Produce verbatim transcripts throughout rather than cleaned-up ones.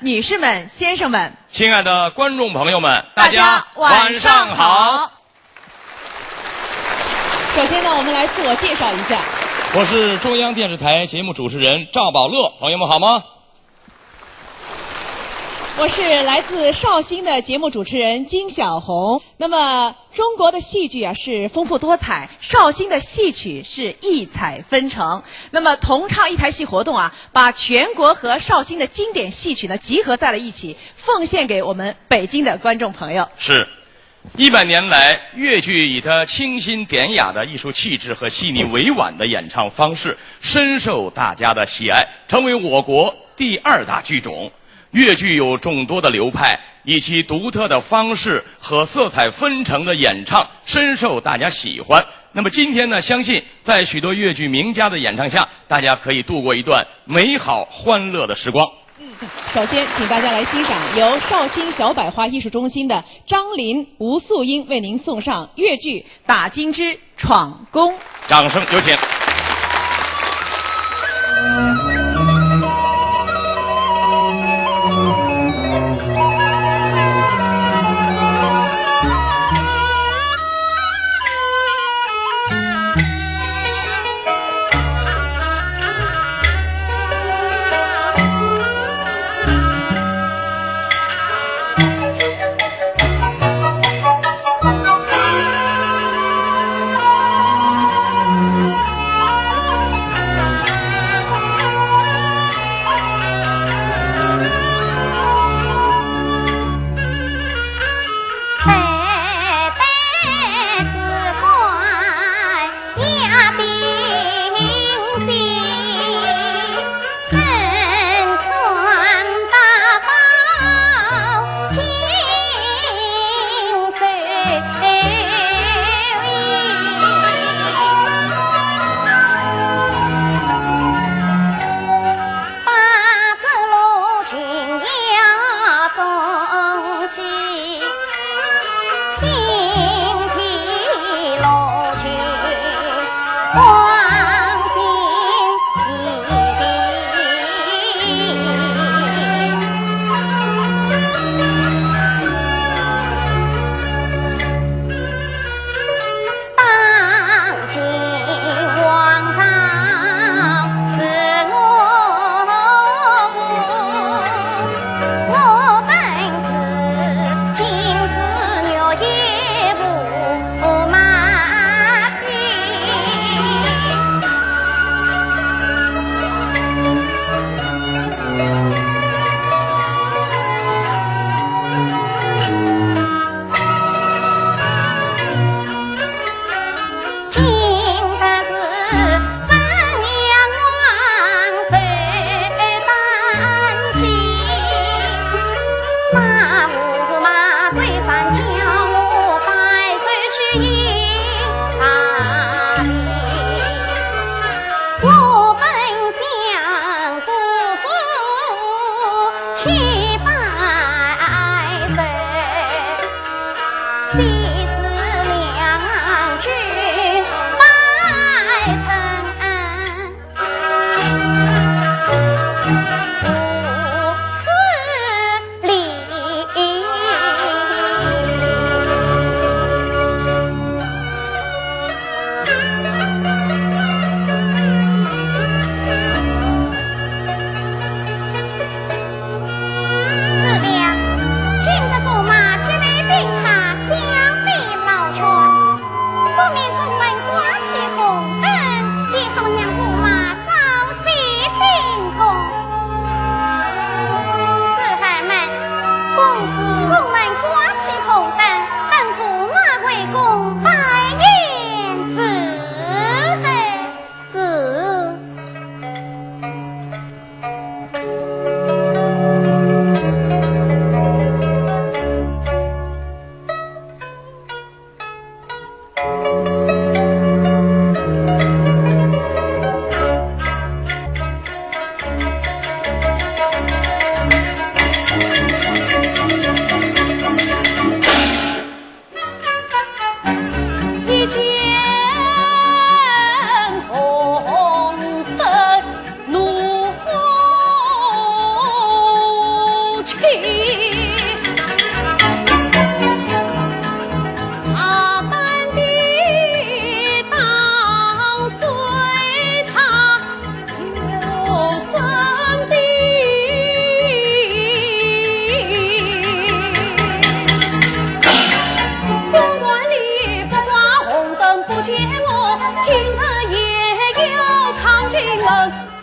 女士们、先生们，亲爱的观众朋友们，大家晚上好。首先呢，我们来自我介绍一下。我是中央电视台节目主持人赵宝乐，朋友们好吗？我是来自绍兴的节目主持人金小红。那么，中国的戏剧啊是丰富多彩，绍兴的戏曲是异彩纷呈。那么，同唱一台戏活动啊，把全国和绍兴的经典戏曲呢集合在了一起，奉献给我们北京的观众朋友。是，一百年来，越剧以它清新典雅的艺术气质和细腻委婉的演唱方式，深受大家的喜爱，成为我国第二大剧种。越剧有众多的流派，以其独特的方式和色彩纷呈的演唱，深受大家喜欢。那么今天呢，相信在许多越剧名家的演唱下，大家可以度过一段美好欢乐的时光。首先，请大家来欣赏由绍兴小百花艺术中心的张琳、吴素英为您送上越剧《打金枝闯宫》。掌声有请。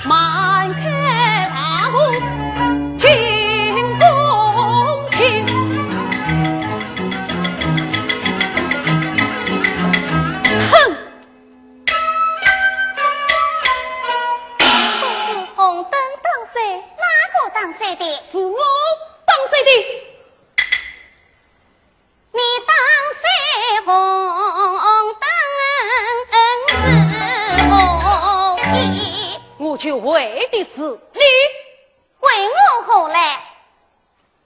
满开大步进宫去。哼！公子，红灯打碎。哪个打碎的？是我打碎的。 你打碎红灯是何意？我就为的是你。为我何来？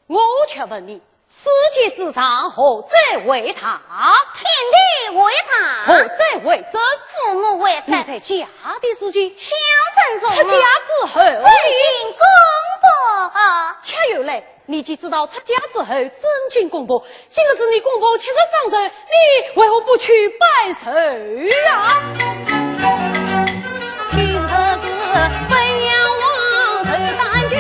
我且问你，世界之上何者伟大？天地伟大。何者为真？父母为证。你在家的时间，小人从出家之后，未曾公布。且有来， 你既知道出家之后真经公布，今日是你公布七十三寿，你为何不去拜寿啊？今日是汾阳王寿诞期，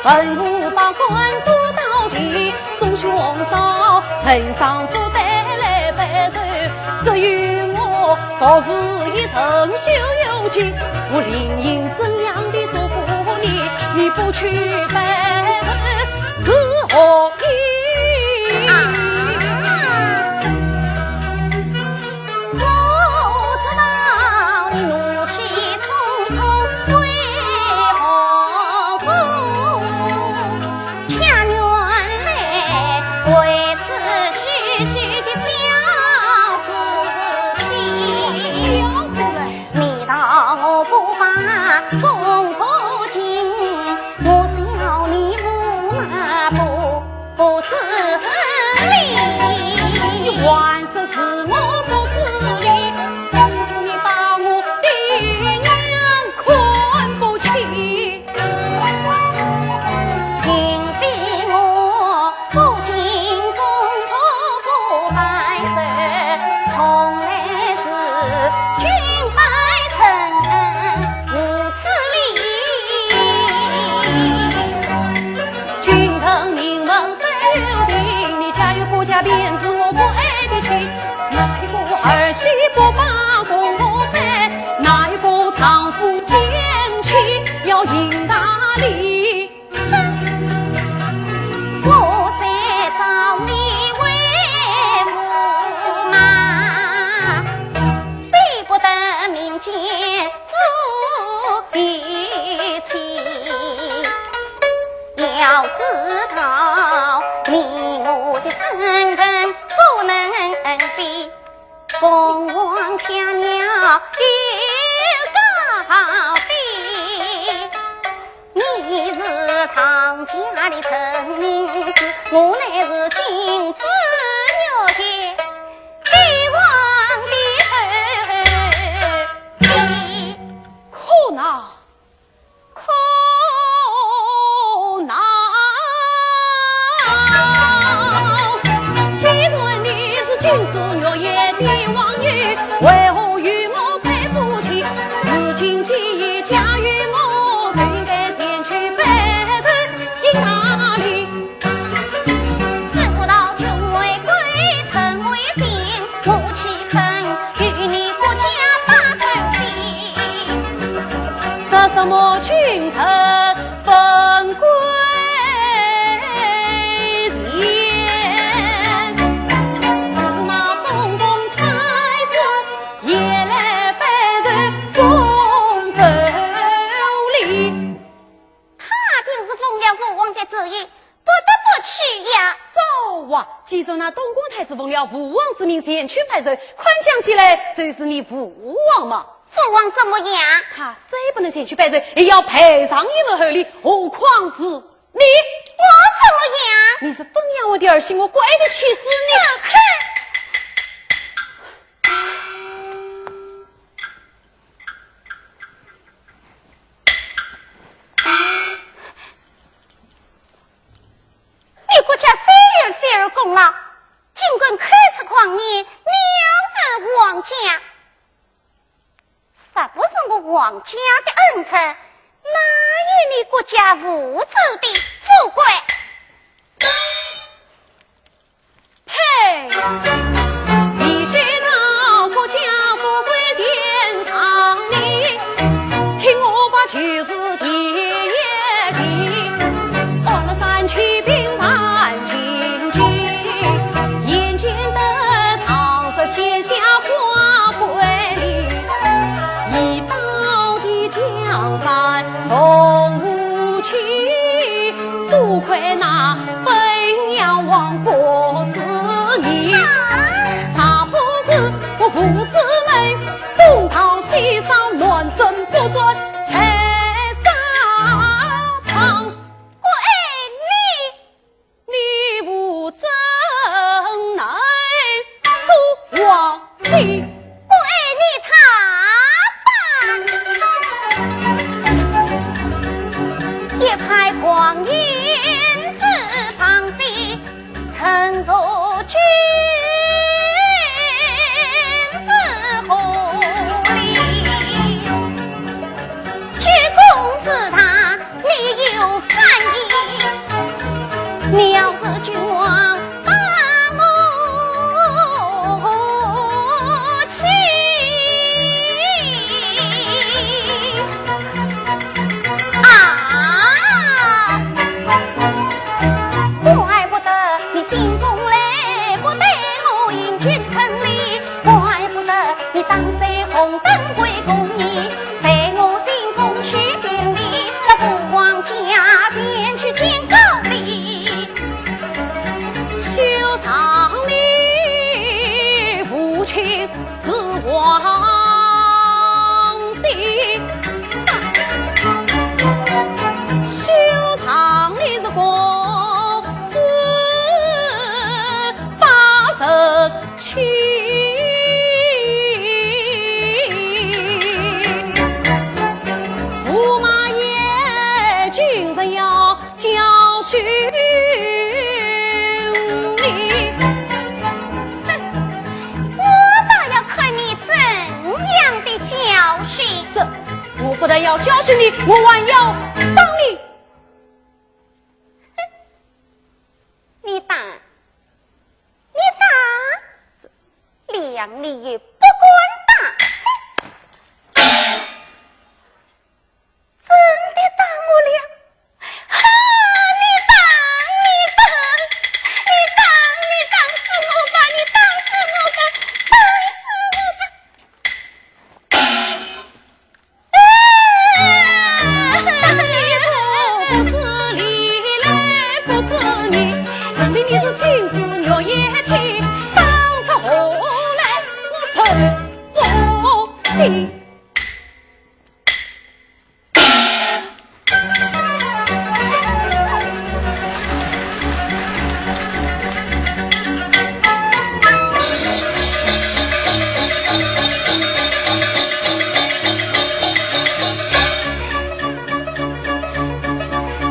文武百官都到齐，众兄嫂、陈嫂子带来拜寿，只有我独自一人修游记，我临行怎样的嘱咐你，你不去拜寿， 何意？啊！我知道你怒气冲冲为何故，恰原来为此区区的小事情。你道我不把功夫尽， 我笑你驸马不，不自量力。你还说是我不自量力，真是你把我的娘看不起。并非我不尽功夫不拜寿，从来是君拜臣恩如此礼。 君臣名门谁有定？你家有顾家便是我不爱的亲。哪一个儿媳不把功夫拜？哪一个丈夫见妻要行大礼？哼！我虽招你为驸马，比不得民间 夫妻，要知道你我的身份不能比，凤凰雀鸟有高低。你是唐家的成名子，我乃是金枝玉叶，帝王的后裔。 可恼，可恼！既然你是金枝玉叶的王爷，为何与我配夫妻？事情既已嫁与我，就该前去拜寿，因哪里？ 只不道君为贵，臣为贱，我岂肯与你顾家把头比？说什么君臣分贵贱？就是那东宫太子也来拜寿送寿礼。 他定是奉了父王的旨意，不得不去呀。说话！既然那东宫太子奉了父王之命前去拜寿，看讲起来就是你父王嘛。父王怎么样？他虽不能前去拜寿，也要赔上一门厚礼，何况是你？我怎么样？你是汾阳王的儿媳，我国爱的妻子，你……走开！ 你国家三十三年功劳，竟敢口出狂言，藐视皇家。若不是我皇家的恩赐，哪有你国家无主的富贵？ 呸！你知道国家富贵天上的，听我把国之言，啥不是我父子们东逃西上，乱政不断，才上当。国爱你，你父怎能做皇帝？国爱你他吧，一派狂言是放飞。 臣受君之厚礼，鞠躬事大，你有三言。藐视君王把我欺。 啊！怪不得你进宫来不得我迎君成礼，怪不得你打碎红灯归宫里，随我进宫去顶礼，这父王驾前去见高礼。休想你父亲 是皇帝，休想你是公子八十七。驸马爷今日要 教训你。哼，我倒要看你怎样的教训。这，我不但要教训你，我还要打你。哼，你打，你打，这，谅你也不敢打。 真的打我了？啊，你打，你打，你打，你打死我吧，你打死我吧，打死我吧！啊！打你不知理来不知义，认为你是金枝玉叶的，当初何来我碰我的？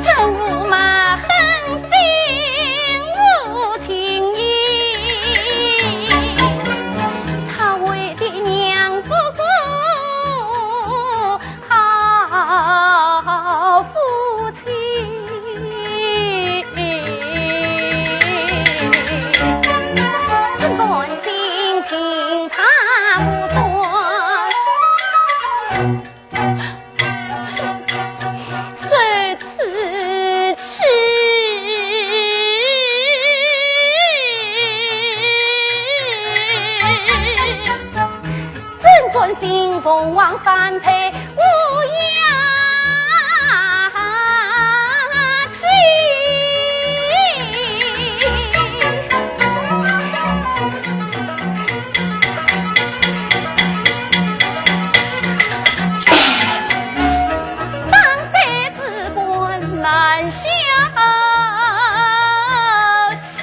恨驸马狠心无情义，他为的娘不顾好夫妻，真甘心听他不断。 受此气。怎甘心奉王反配，我要去。 当世子官难下去。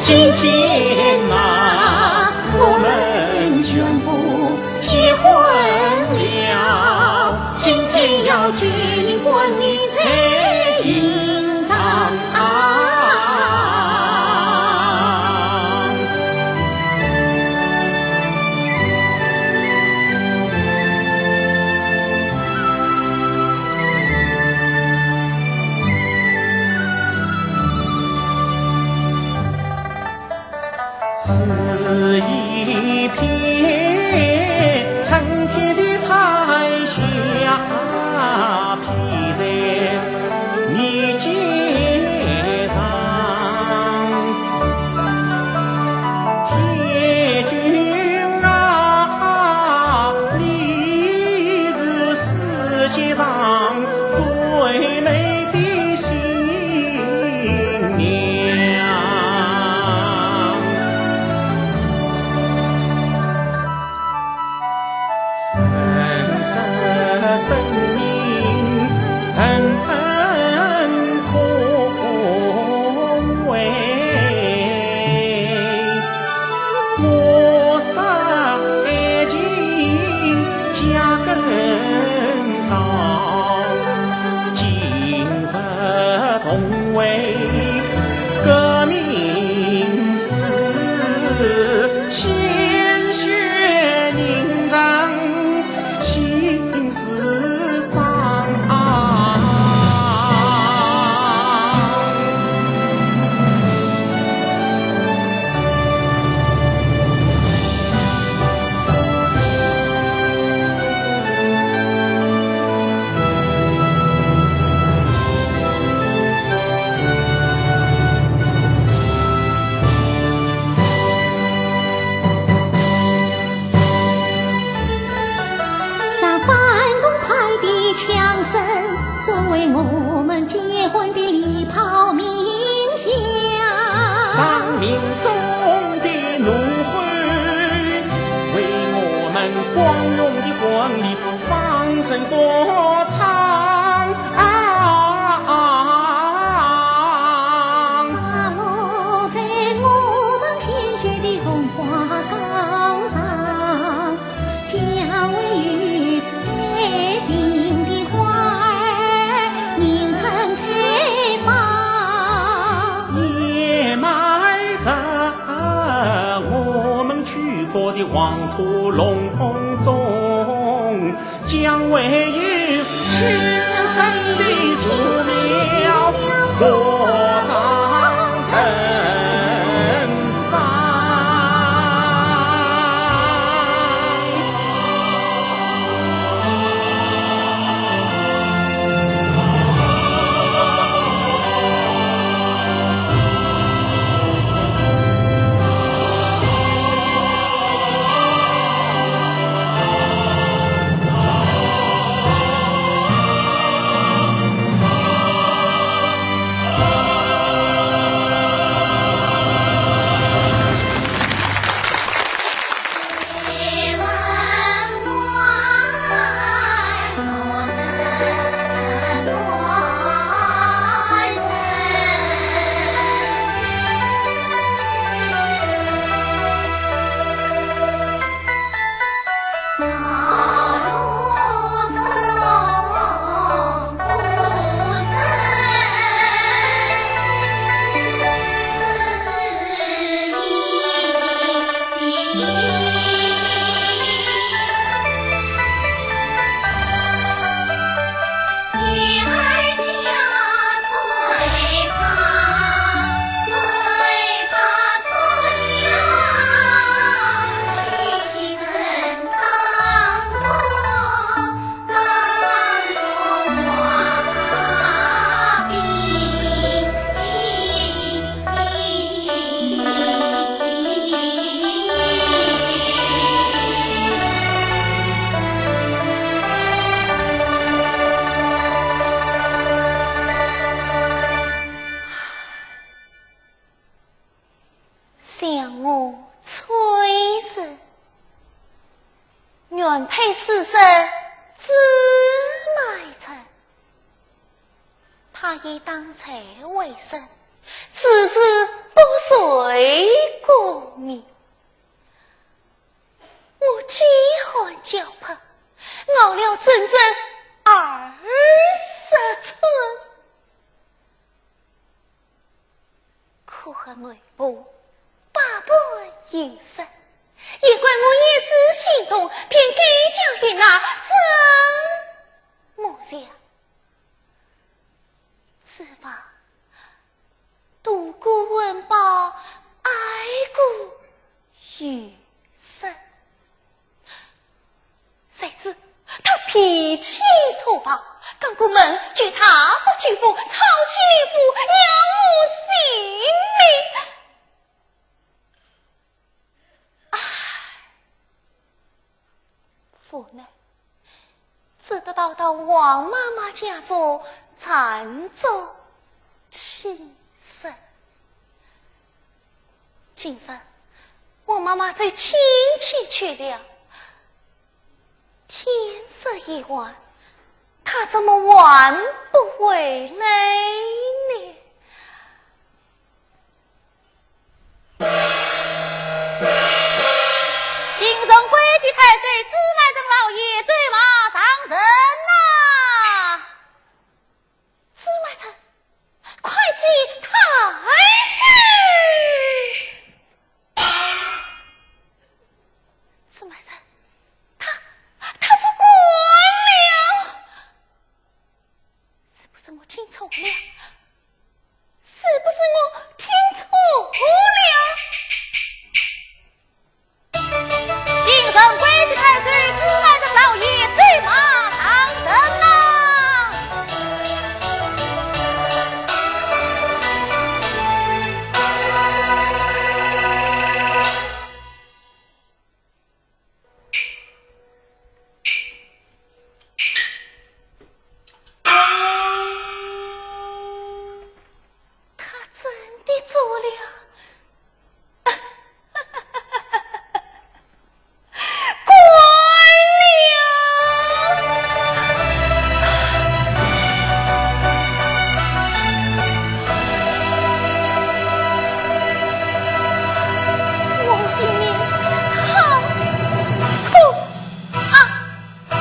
今天啊，我们全部结婚了。今天要举行婚礼在银场。是一片春天的彩霞，披在你肩上。天君啊，你是世界上最美的新娘。生日生日人人可畏，我说爱情价更高，今日同为革命史，鲜血凝成 青史章。让欢动快的枪声，作为我们结婚的礼炮鸣响。让民众的怒吼，为我们光荣的婚礼放声歌唱。 洒落在我们鲜血的红花岗上，叫我有爱心的花儿迎春开放。掩埋在我们躯壳的黄土隆中， 将会有青春的树苗茁壮成长。 想我崔氏，原配死身，只埋葬。她以当差为生，自是不水过面。我饥寒交迫，熬了整整二十春。 苦寒梅花，百般辛酸，也怪我一时心动，便改嫁于那曾木匠。只怕度过温饱，爱过余生。 谁知他脾气粗暴，刚过门就大发酒疯，吵起连环，要我性命。唉，无奈只得逃到王妈妈家中暂作栖身。 今日王妈妈在亲戚去了，天色已晚，她怎么还不回来呢？新任贵戚太守朱买臣老爷走马上任呐！ 朱买臣，快见太师！朱买臣，他，他做官了！是不是我听错了？是不是我听错了？ 新任贵戚太守朱买臣老爷走马上任呐！ 他真的做了官了！我的命好苦啊！啊！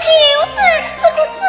就是这个嘴。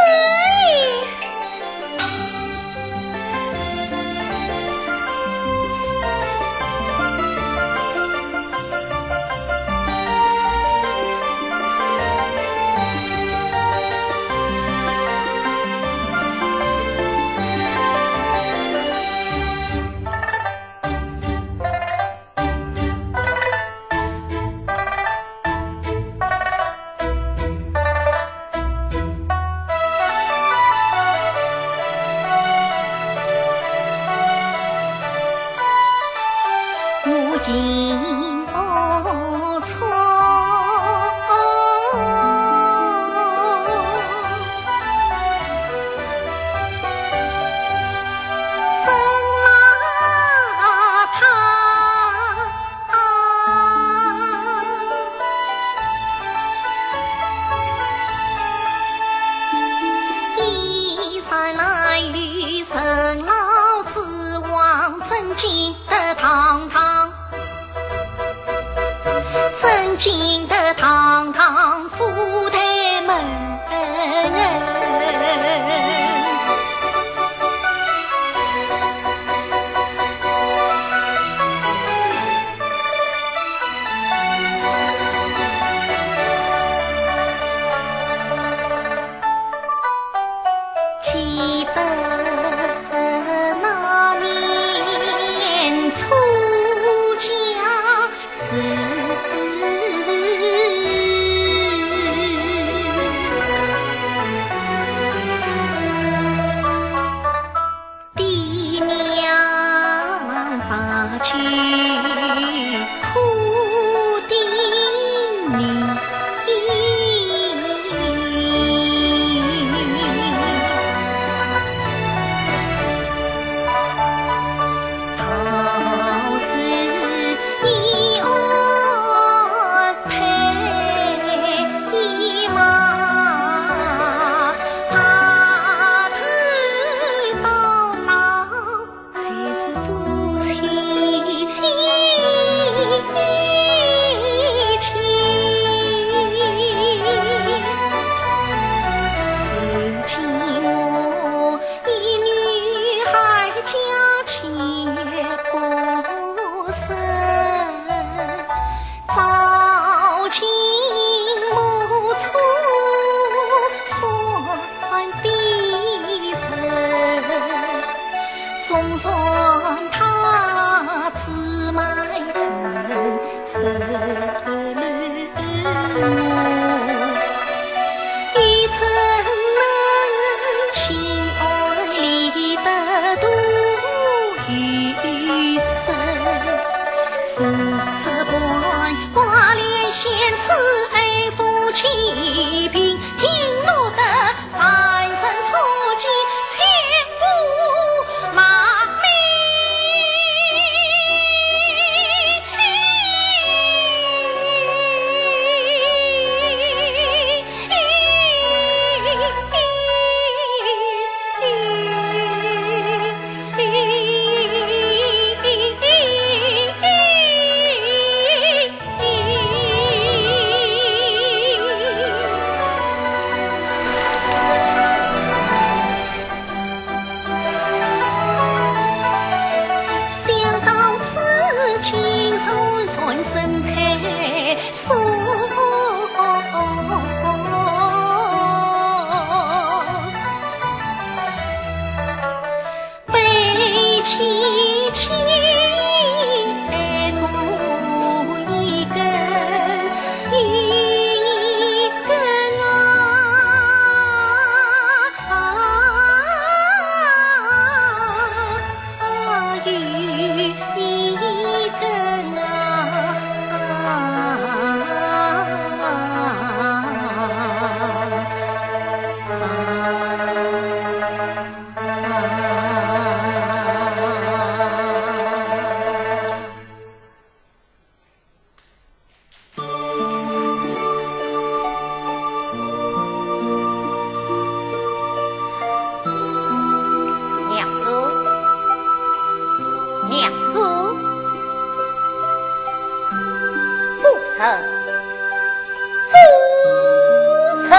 娘子，娘子，夫人，夫人。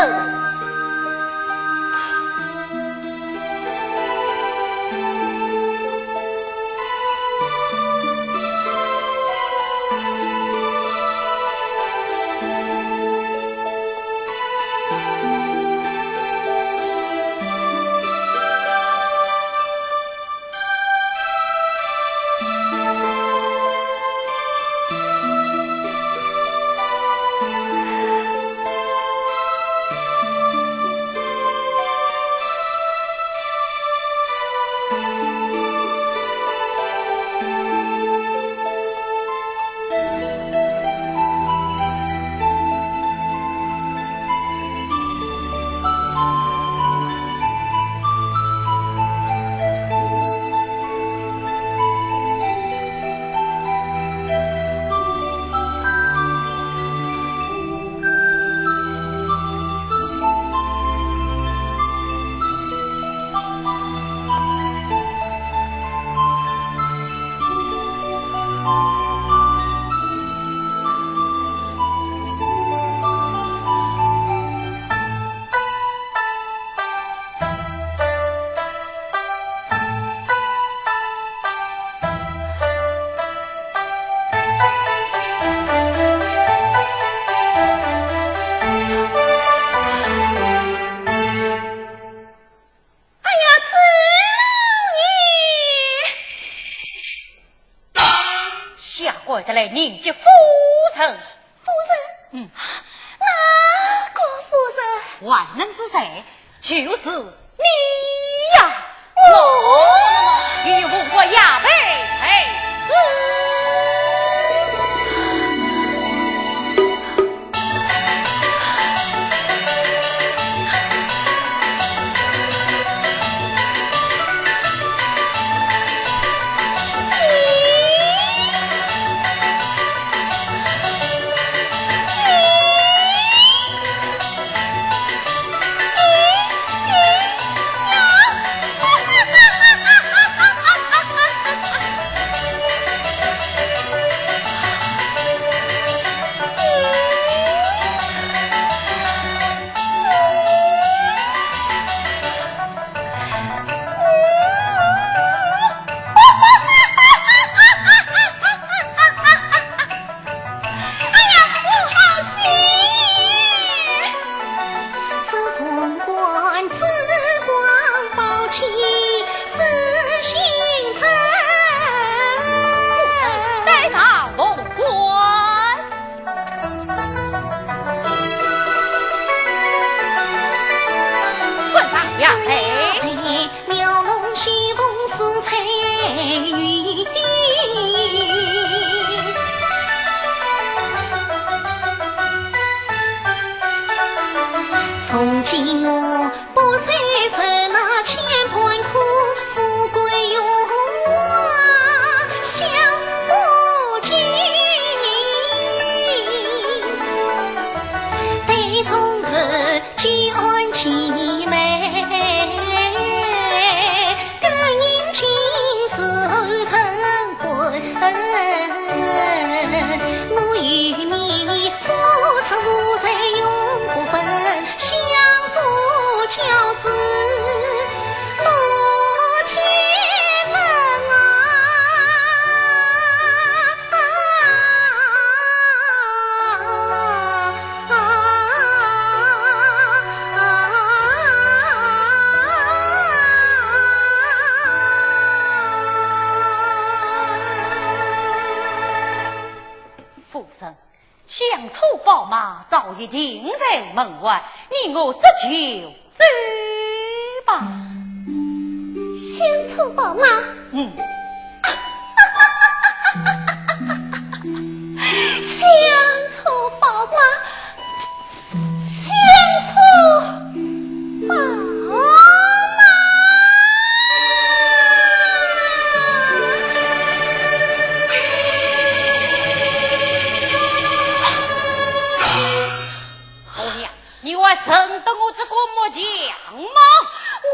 来迎接夫人。夫人？嗯。哪个夫人？还能是谁？就是你呀！我？与我雅佩在此。哎呀，我好喜！这凤冠紫光宝剑是新珍。带上凤冠。 穿上呀嘿。描龙戏凤似彩云。从今我 不再受那牵绊苦，富贵荣华享不尽。待从头举案齐眉，更认今是后生 婚，我与你夫唱妇随永不分，相夫教子，我天人啊！ 夫人，香车宝马早已停在门外，你我这就走吧。香车宝马？嗯。香车宝马， 香车宝马。红娘，你还认得我这个木匠吗？我，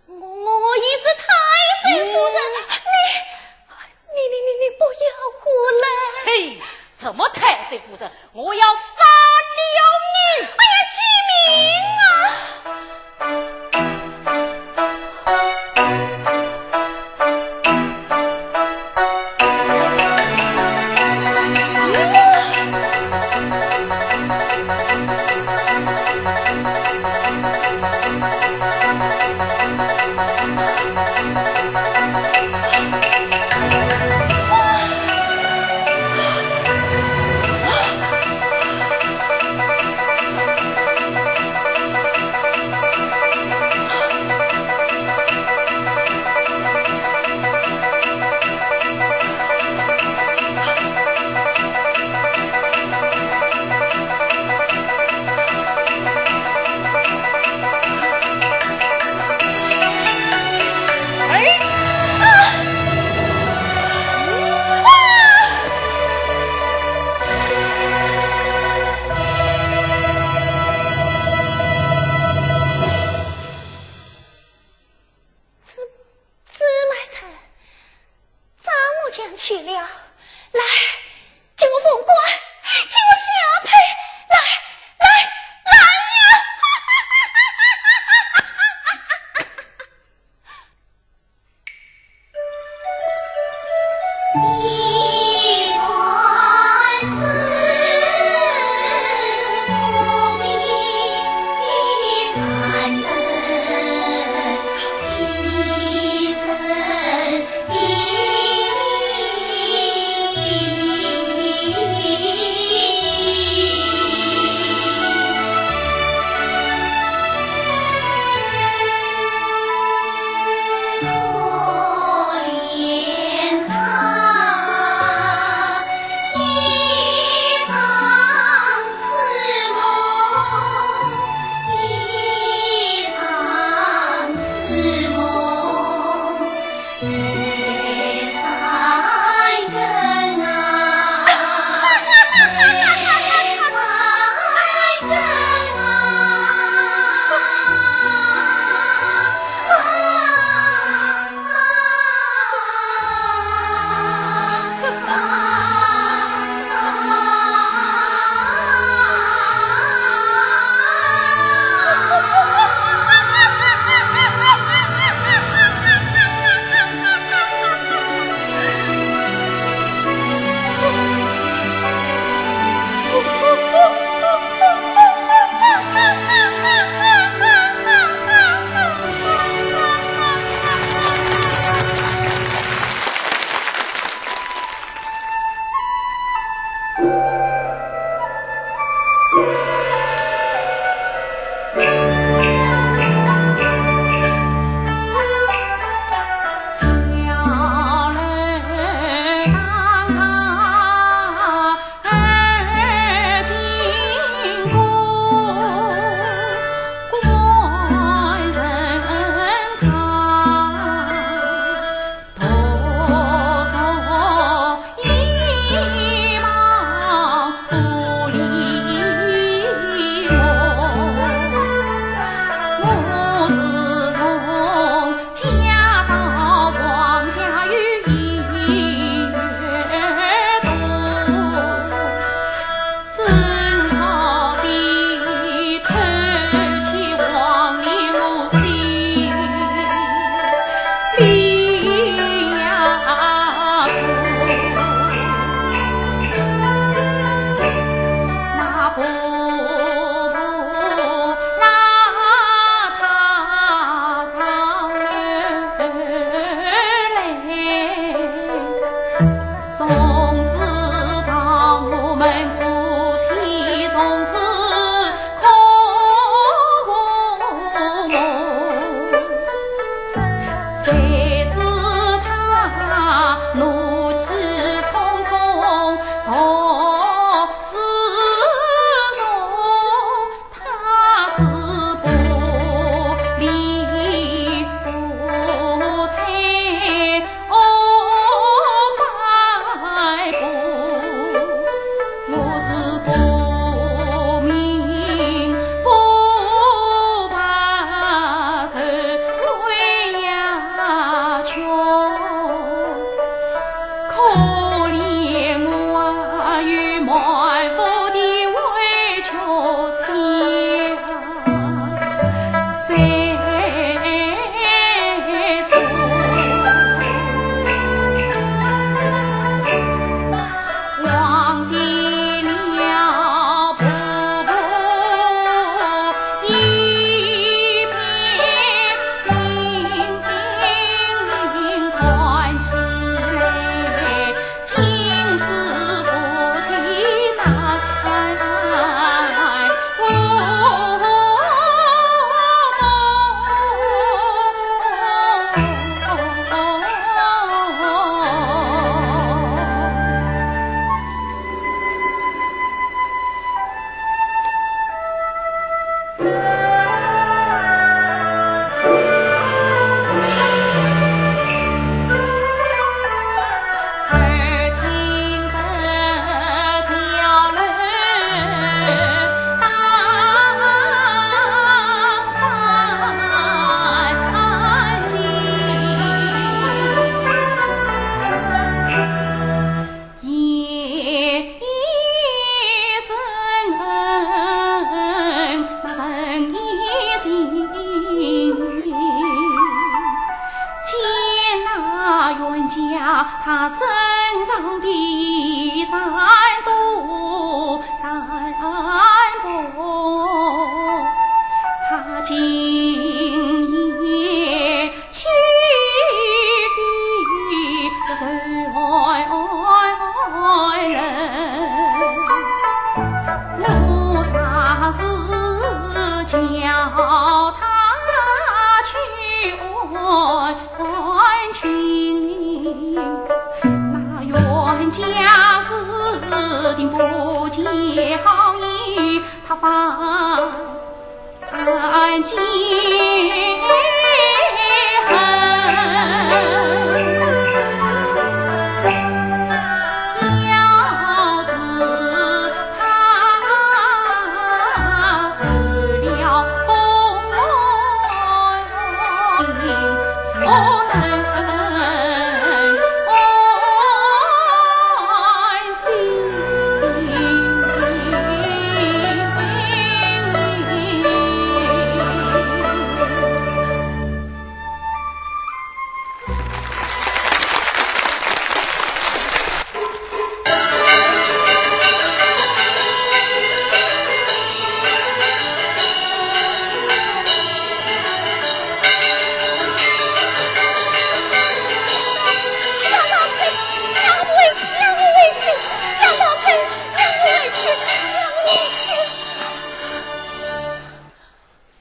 我，我，我已是太岁夫人，你， 你，你，你，你不要胡来！嘿，什么太岁夫人，我要杀了你！哎呀，救命啊！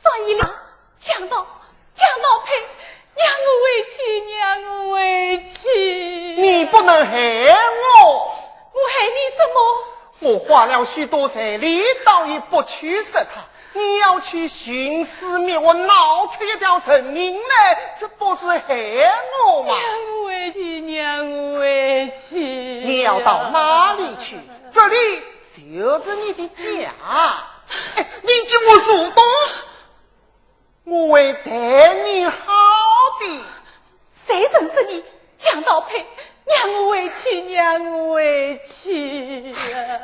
算你了，强盗，强盗胚，让我回去，让我回去。你不能害我。我害你什么？我花了许多财力，倒也不去杀他。你要去寻死觅活，闹出一条人命来，这不是害我吗？让我回去，让我回去。你要到哪里去？这里就是你的家。哎，你给我住手！我会待你好的。谁认识你？强盗胚，让我回去，让我回去。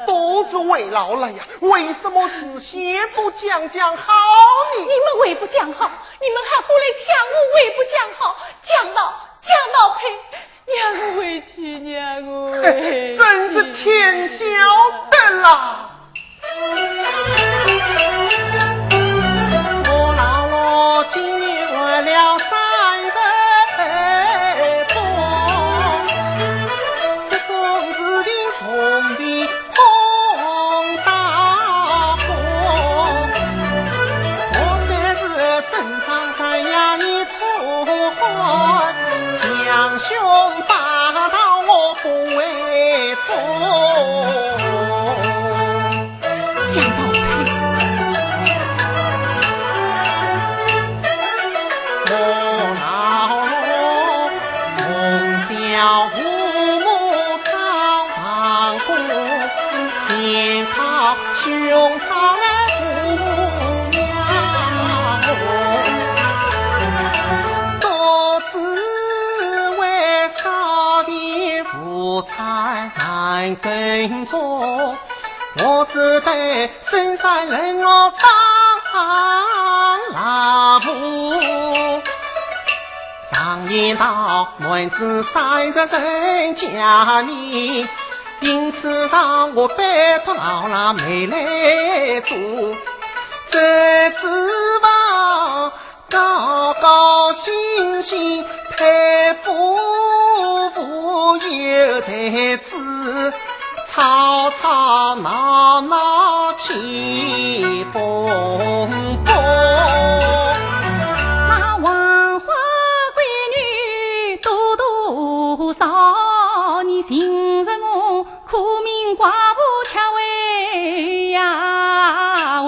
都是为老了呀，为什么事先不讲讲好呢？你们为不讲好，你们还后来抢我为不讲好，强盗，强盗胚，让我回去，让我回去。真是天晓得啦！ 我老老今年活了三十多，这种事情从未碰到过。我虽是生长在呀你楚河，强雄霸道我不会做。 强盗胚。我老从小父母双亡故，全靠兄嫂来抚养我。独自为少年无才难耕种， 我只得深山人我当老父。常言道，男子三十成家呢，因此让我拜托老辣妹来做。这指望 高高兴兴配夫妇有才子，吵吵闹闹起风波。那黄花闺女多多少，你寻着我苦命寡妇吃味呀哦。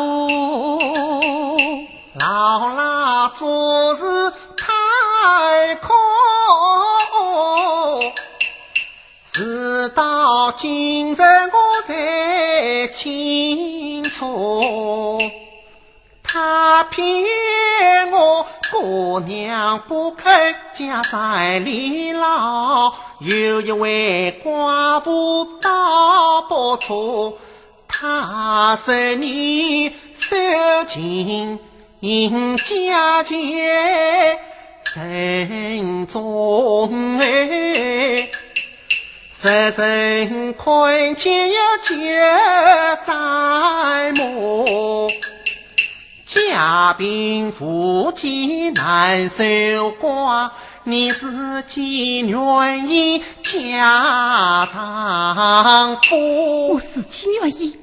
老辣做事太苦，事到今日我才清楚。他骗我姑娘不肯嫁在李老，有一位寡妇倒不错， 他说你受尽家劫深重哎，世人看见也觉折磨。 家贫父贱难守寡，你自己愿意嫁丈夫。我自己愿意，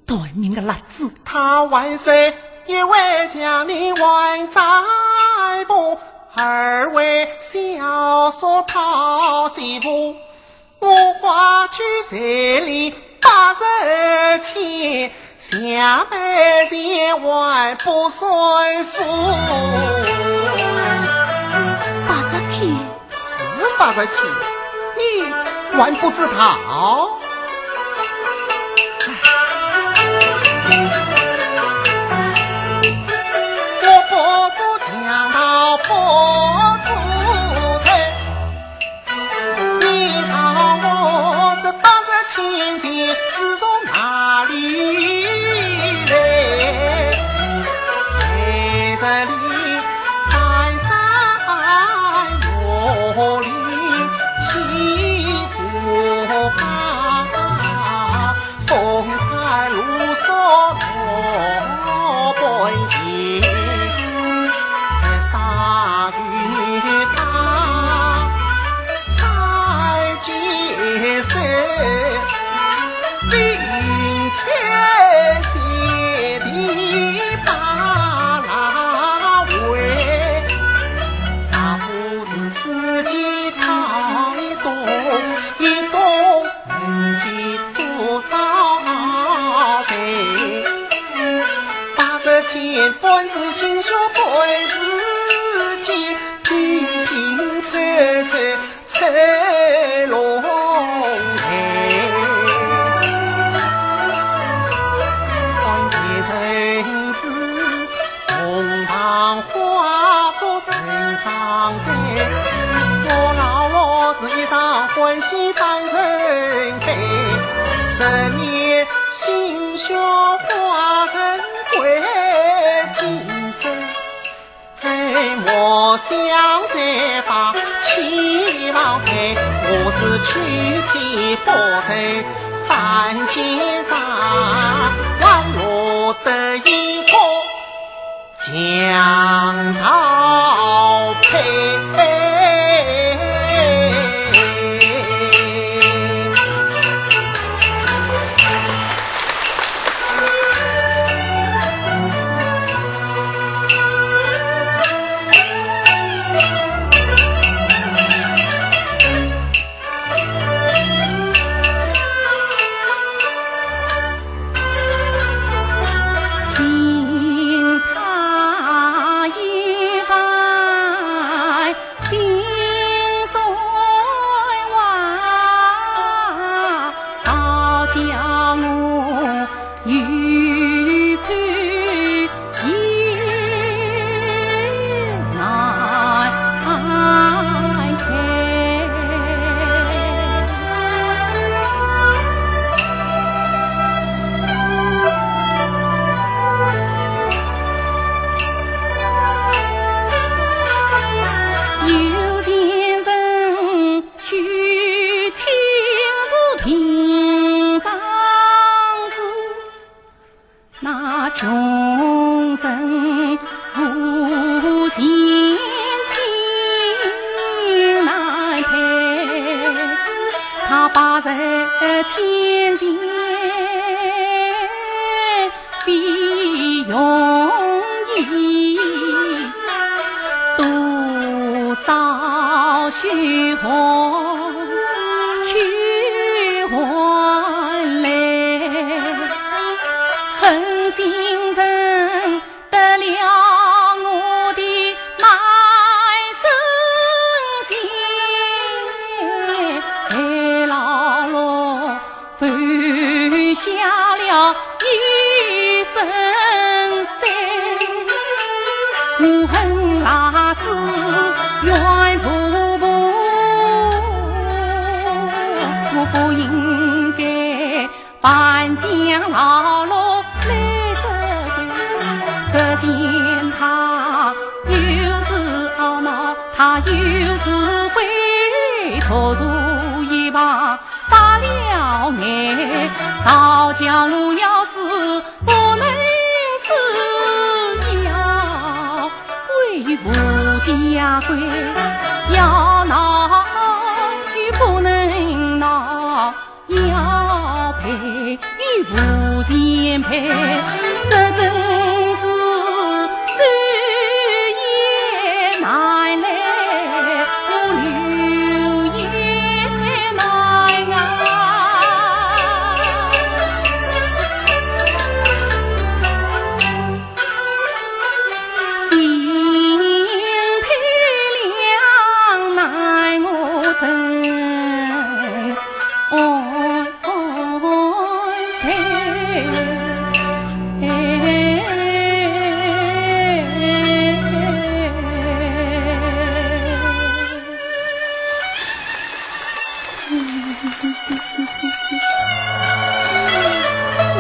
短命的辣子。他还说一味将你还丈夫，二味小说讨媳妇。 我花去彩礼八十千，八十千。是八十千，你还不知道？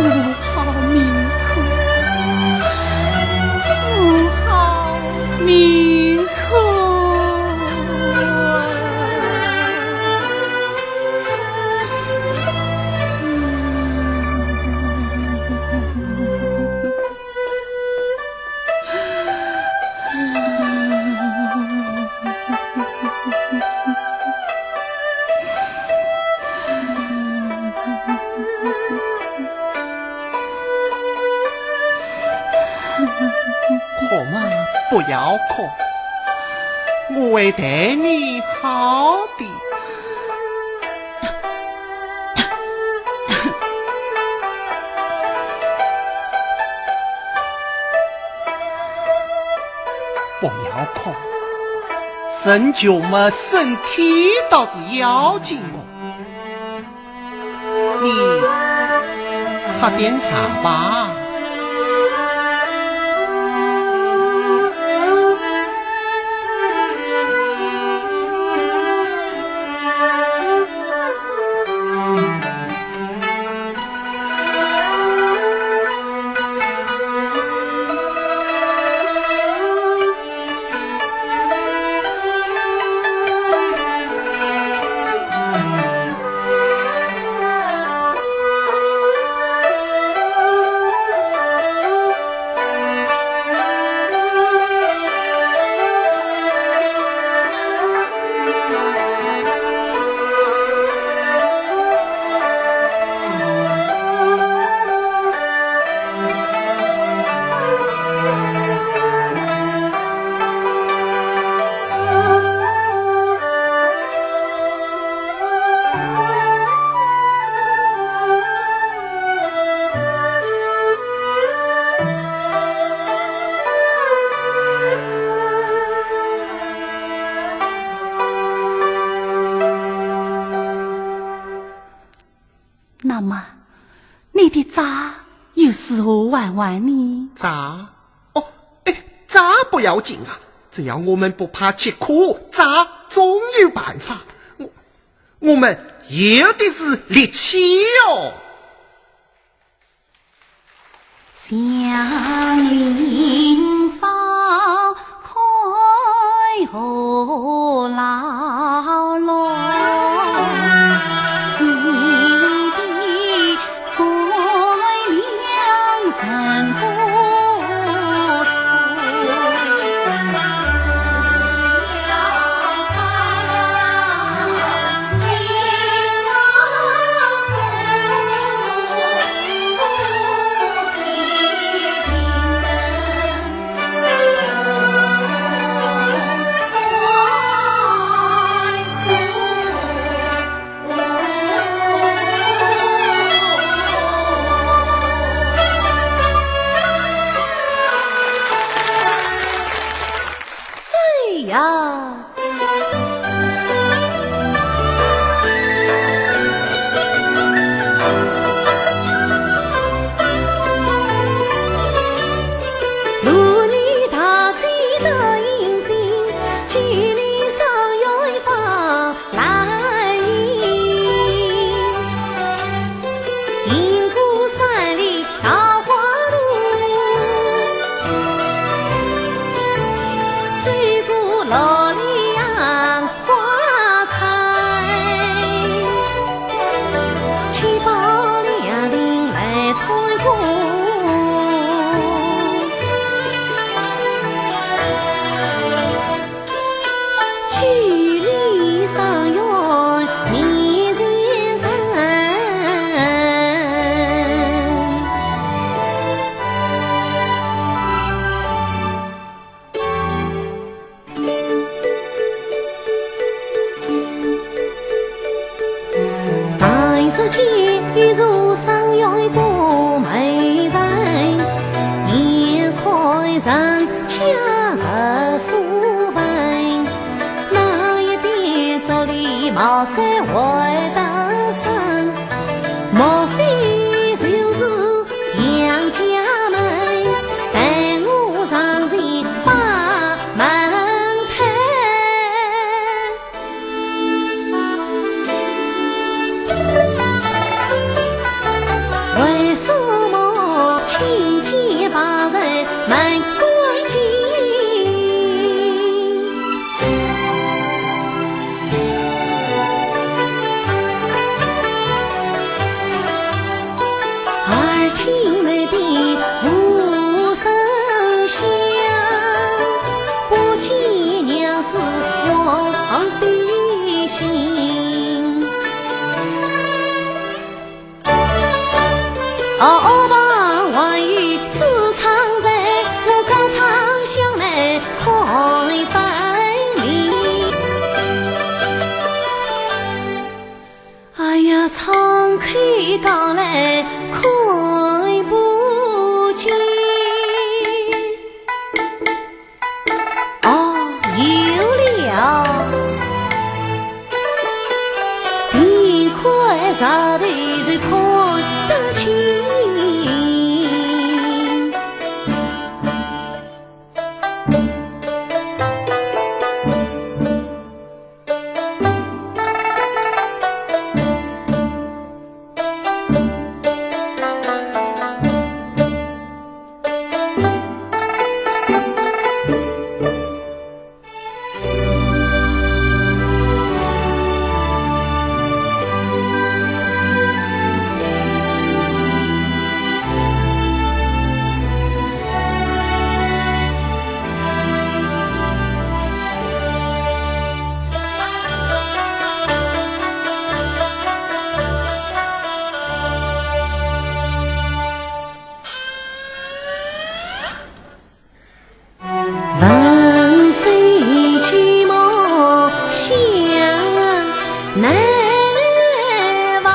我好命苦，我好命苦。 哭嘛，不要哭，我会待你好的。 不要哭，人穷嘛，身体倒是要紧哦。你喝点茶吧。 那么，你的债又如何还完呢？债？哦，哎，债不要紧啊，只要我们不怕吃苦，债总有办法。我，我们有的是力气哦。 祥林嫂开河老路，新的山梁人不出。 这样。听得无声响，不见娘子王妃醒。哦，旁还有知唱人，我高唱响来看分明。 哎呀，唱开讲来看不见。哦，有了，天快日头是看得清。 闻声举目向南望，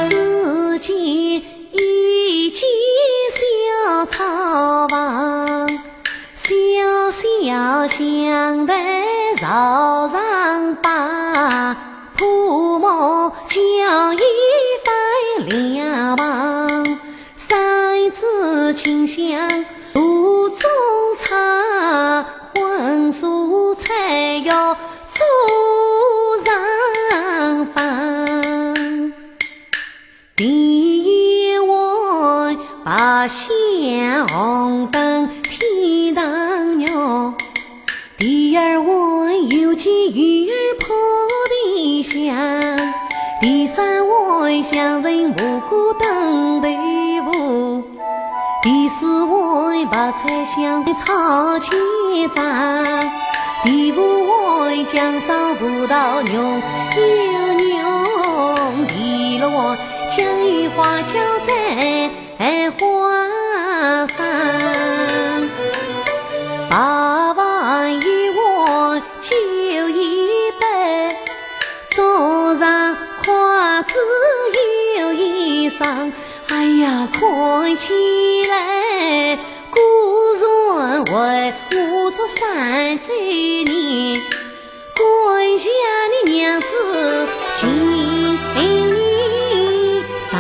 只见一间小草房，小小香台朝上摆，铺满娇衣翻两旁。 三枝清香炉中插，荤素菜肴桌上放。第一碗八仙红灯天堂肉， 第二碗有鸡鱼儿泡皮香，第三碗香人无骨炖豆腐，第四碗白菜香炒鸡杂，第五碗酱烧葡萄浓又浓，第六碗酱油花椒菜 哎，花生。八碗一碗酒一杯，桌上筷子又一双。哎呀，看起来果然为我做三周年。 感谢你娘子敬上。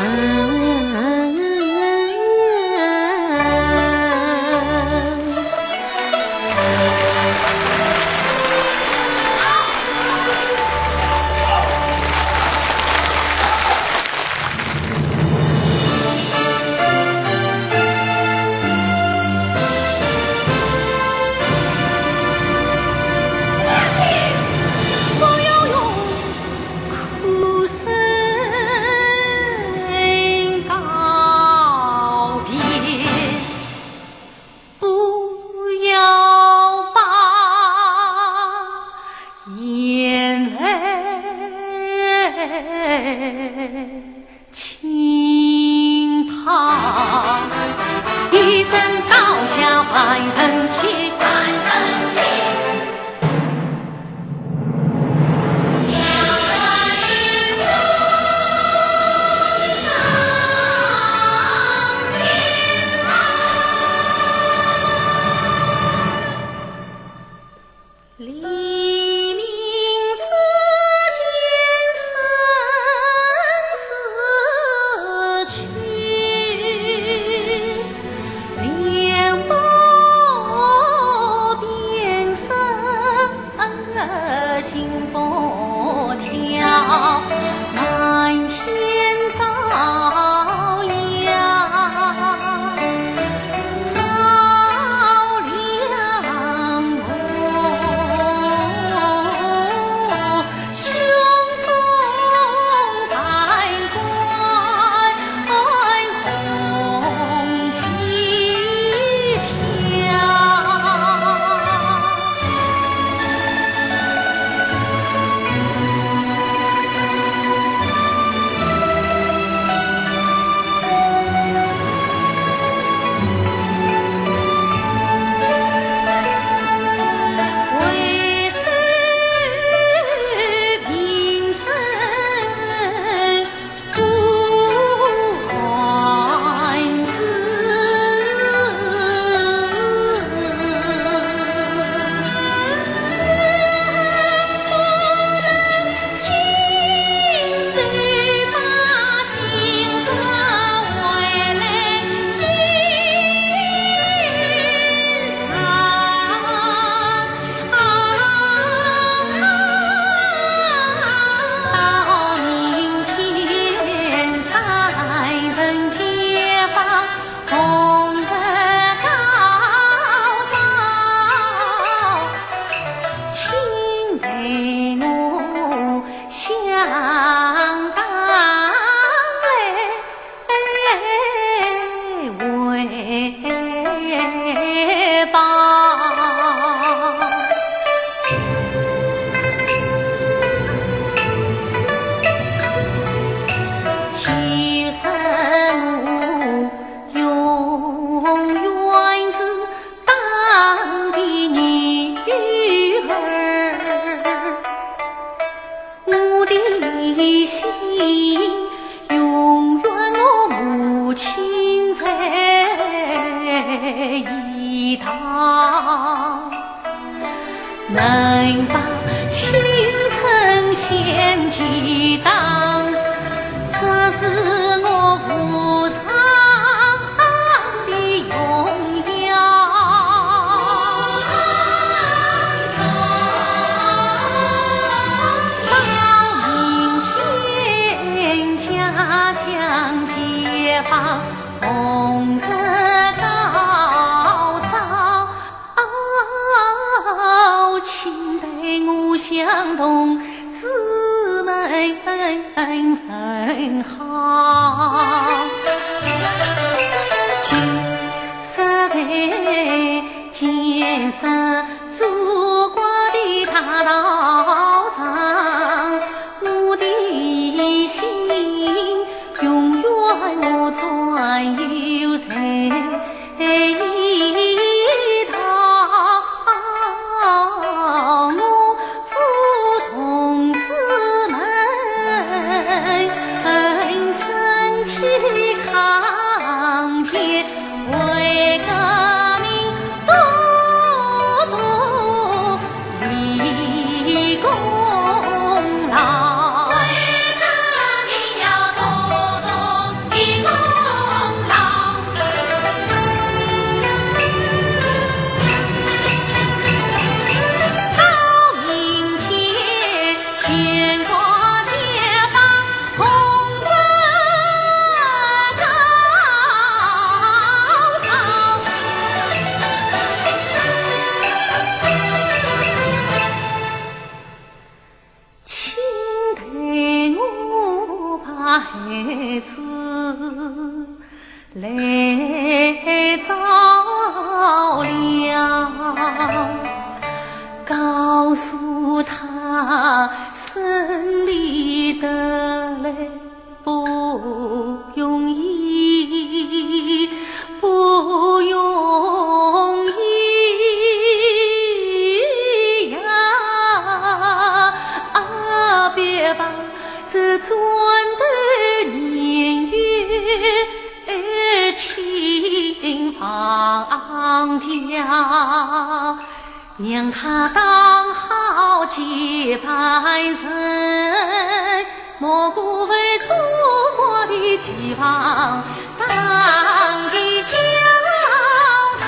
千几担，这是我无常的荣耀。到明天家乡解放，红日高照。 请代我向同志们问好。九十岁建设祖国的大道上，我的心永远我专有在 一道，我祝同志们身体康健，为革命多多 立功劳。为革命要多多立功劳。到明天全国解放，同志高照。 请代我把孩子来照料，告诉他胜利得来 不容易，不容易呀！啊，别把这砖头年月轻忘掉。 让他当好接班人，蘑菇为祖国的希望，当个教头。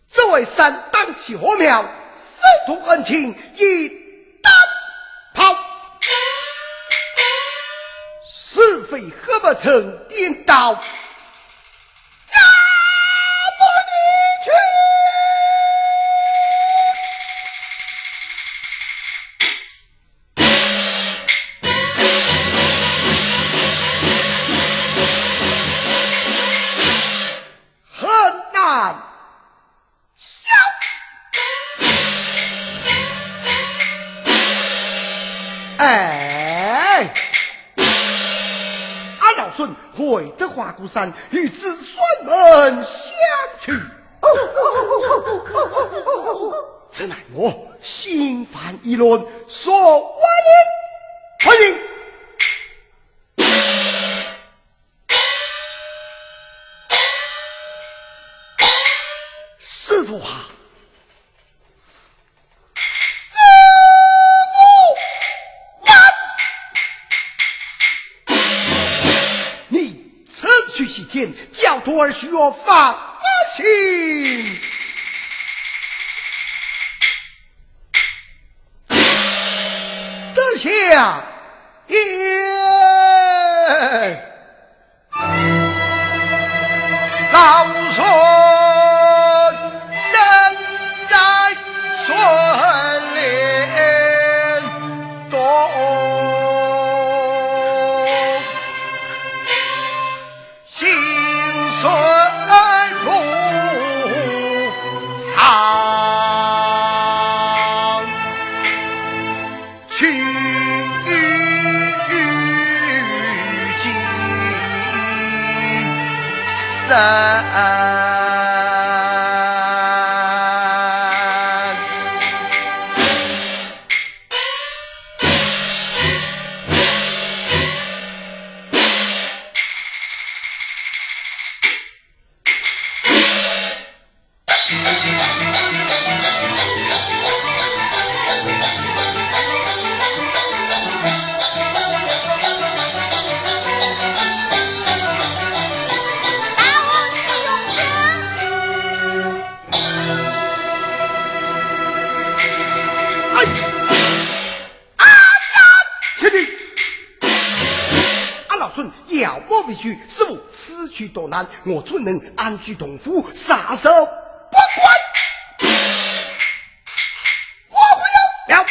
这位三当起火苗，师徒恩情已单抛，是非黑白成颠倒，压不你去。 很难消。哎，俺老孙回得花果山，与子孙们相去。这奈我心烦意乱，说话人，欢迎。 师父啊，师父啊，你此去西天，教徒儿许愿放心。 得下言。老孙身在森林中， 行善路上去见神。哎！ 啊呀！且停！俺老孙要么回去，师父此去多难，我怎能安居洞府，撒手不管？我不要！了！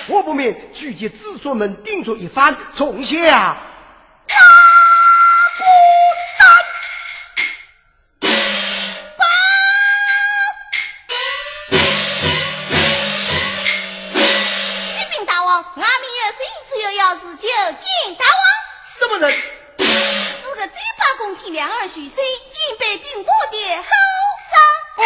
我不免聚集子孙们，定做一番，从下花果山。 报！启禀大王，外面有人，只有要事求见大王。什么人？是个嘴巴公听两耳竖，身经百战，我的后生。哦，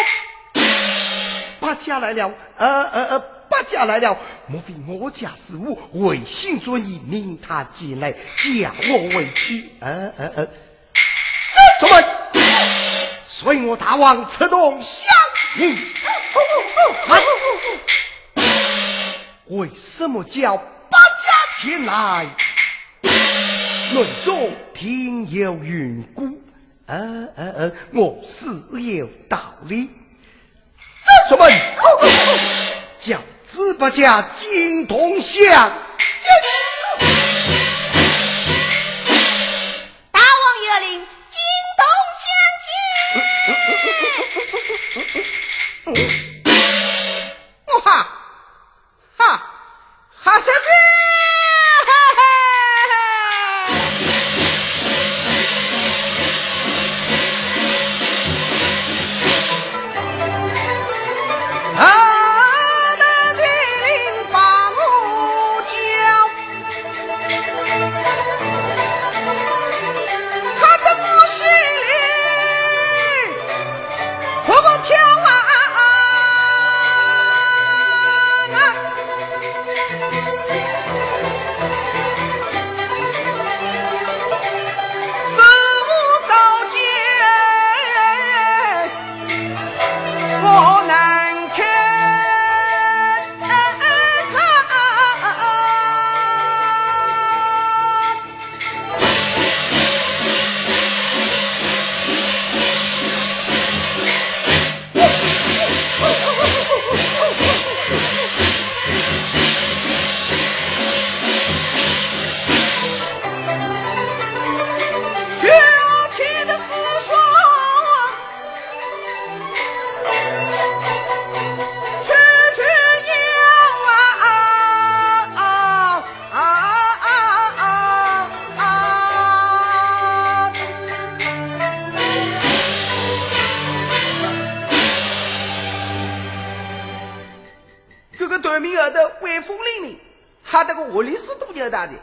八戒来了，呃，呃，呃，八戒来了，莫非我家师父违心转意，命他前来，叫我回去？呃，呃，呃。 这什么？随我大王出洞相迎。啊！为什么叫八戒前来？内中定有缘故。呃，呃，呃，我自有道理。 这什么？叫猪八戒进洞相见。大王有令，进洞相见。哈哈哈！ 哈，小姐，哈哈哈！啊，那精灵把我叫，他的我心里活蹦跳啊！的威风凛凛，吓得个活力是都没有大的，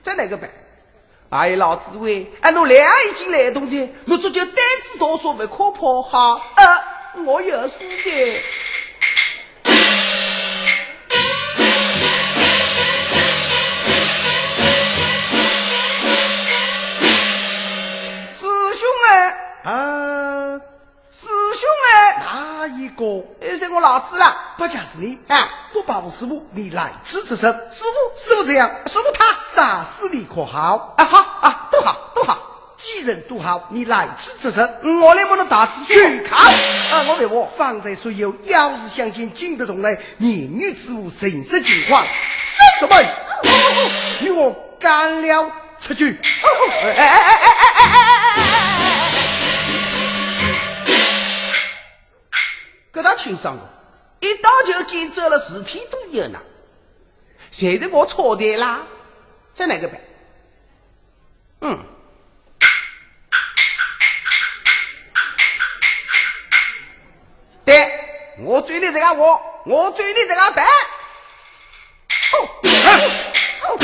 这哪个办？哎，老子喂，哎，侬来也已经来动哉，侬这叫单子多少勿可怕哈？呃，我有数哉。师兄哎，啊，师兄哎，哪一个？哎，是我老子啦。不就是你？啊，不报师傅，你来此做甚？师傅，师傅这样，师傅他杀死你可好？啊，好啊，都好，都好。 既然都好，你来此做甚？嗯，我来问侬大师兄。去看。啊，我没我。方才所有要事相见，惊得动来，言语之无，神色惊慌。这什么？与我赶了出去。哎哎哎哎哎哎哎哎！搿倒清爽哦，一刀就见着了，事体都有呢。现在我错在啦，这哪个办？ 嗯。对，我追你这个我，我追你这个白。哦，哦，哦。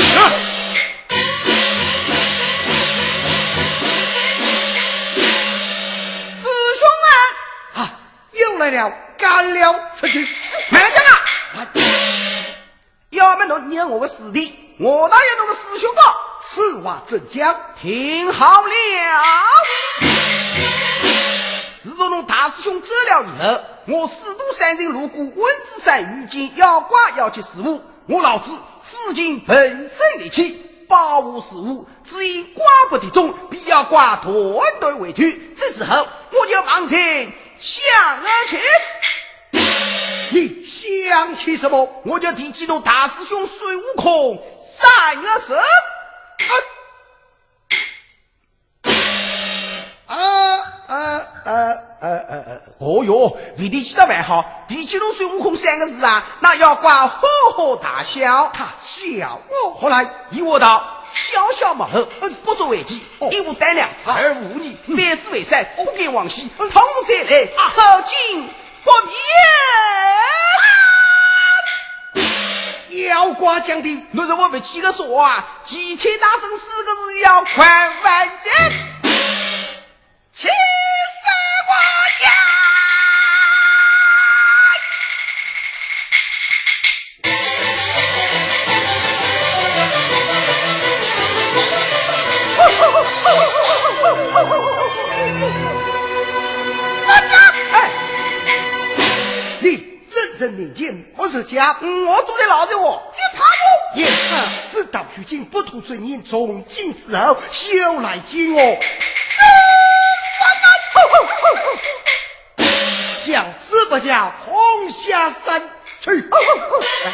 师兄啊！啊，又来了，赶了出去。慢着啊！啊。 要么侬认我个师弟，我倒要侬个师兄个。此话怎讲？听好了。自从侬大师兄走了以后，我师徒三人路过温子山遇见妖怪要求师父，我老子使尽浑身力气，保护师父，只因寡不敌众，被妖怪断断为退。这时候，我就忙前 想啊去。你想起什么？我就提起侬大师兄孙悟空三个字。啊，啊，啊，啊，啊，啊，哦哟，提起倒还好，提起侬孙悟空三个字啊，那妖怪哈哈大笑。他笑我何来？伊话道：小小毛猴，嗯，不足为奇。哦，一无胆量，好，二无武艺，嗯，百死为三，哦，不敢横行，嗯，倘若再来，啊，受尽 不便。妖怪讲的。侬是我不起个说话，齐天大圣四个字要还还债。气死我呀！ 大家，哎，你真正面前不是假？嗯，我都在老实话。你怕我？也是。事到如今，不吐真言，从今之后，休来见我。这算啊！ 想吃不下，轰下山去。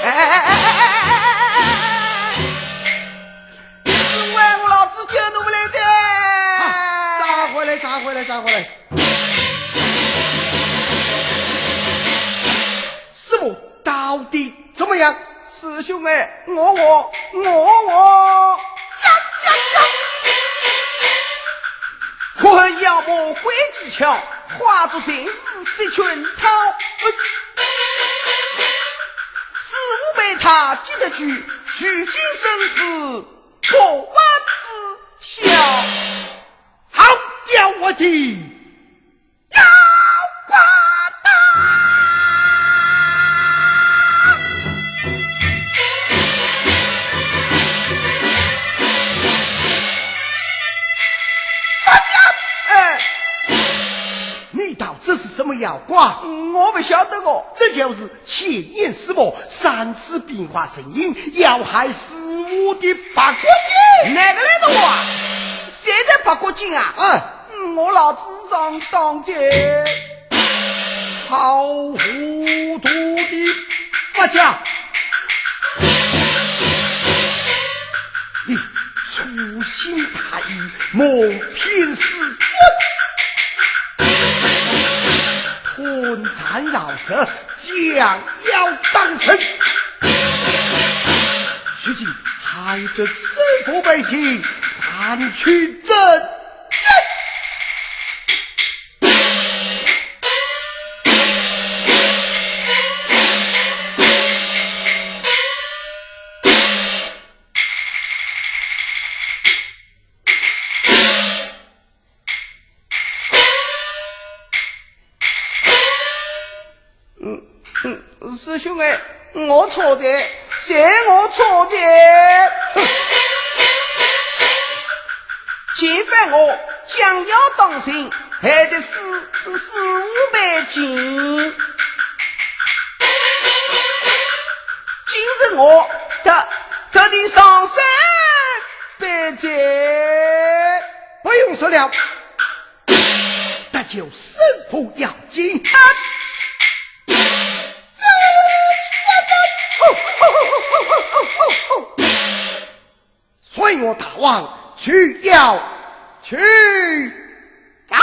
哎，哎，哎，哎，哎，哎，哎，哎，哎，哎，哎，哎，我老子救侬勿来的。啊，抓回来，抓回来，抓回来。师父到底怎么样？ 师兄哎，我我我我，讲讲讲！可恨妖魔鬼技巧，化作形似吸群逃。呃，师父被他击得去，如今生死不知晓。好妖怪的！ 妖怪呐！大家，哎，你道这是什么妖怪？嗯，我不晓得哦。这就是 千年师伯三次变化成形，要害师父的白骨精。哪个来的话？谁的白骨精啊？啊，嗯，我老子上当去。好糊涂的八戒！你粗心大意，蒙骗师尊。 吞斩饶舌，将妖当成。如今害得师父被擒，难取真经。嗯，嗯，师兄哎，我错哉，是我错哉。前番我将要当心，害得师，师父被禁。今日我特，特地上山拜见。不用说了，那就师父要紧。啊，这，这，这，哦，哦，哦，哦，哦，哦，哦。 随我大王去要去斩。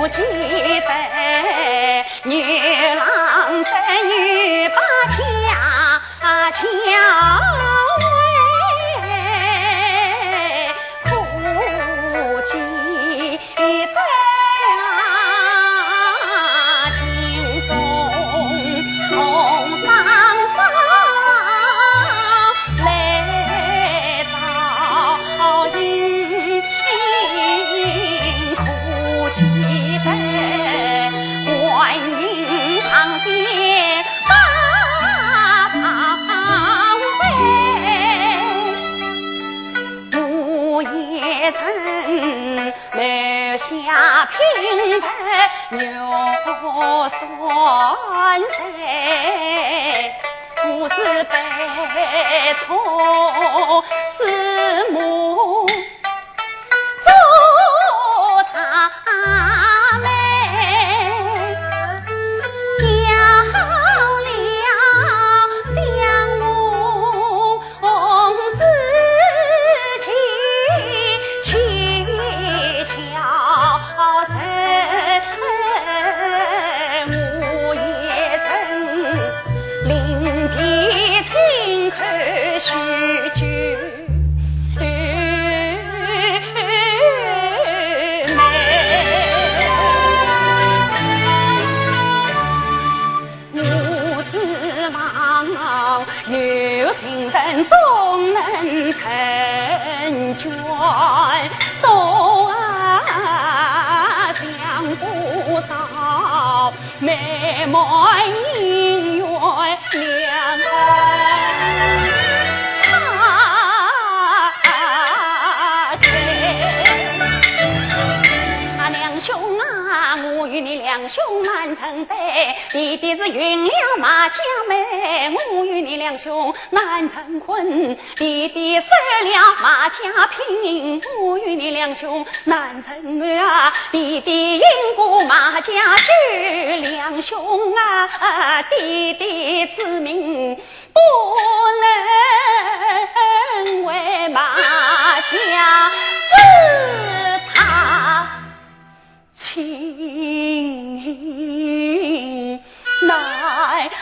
几杯，女郎真欲把家教会，苦几杯啊，心中痛伤伤来照应。 苦几杯，观音堂前把汤杯。我也曾留下平白肉酸菜，不是悲痛是梦。 做他们要了相逢之期，乞巧人我也曾另辟亲口叙旧。 我指望有情人总能成眷，所啊想不到 美满姻缘两难成。啊，两兄啊，我与你两兄难成对，弟弟是运了马家媒，我与你两兄难成婚。 弟弟受了马家聘，我与你两兄难成啊。弟弟因故马家休，两兄啊，弟弟之命不能为马家知他 情难退。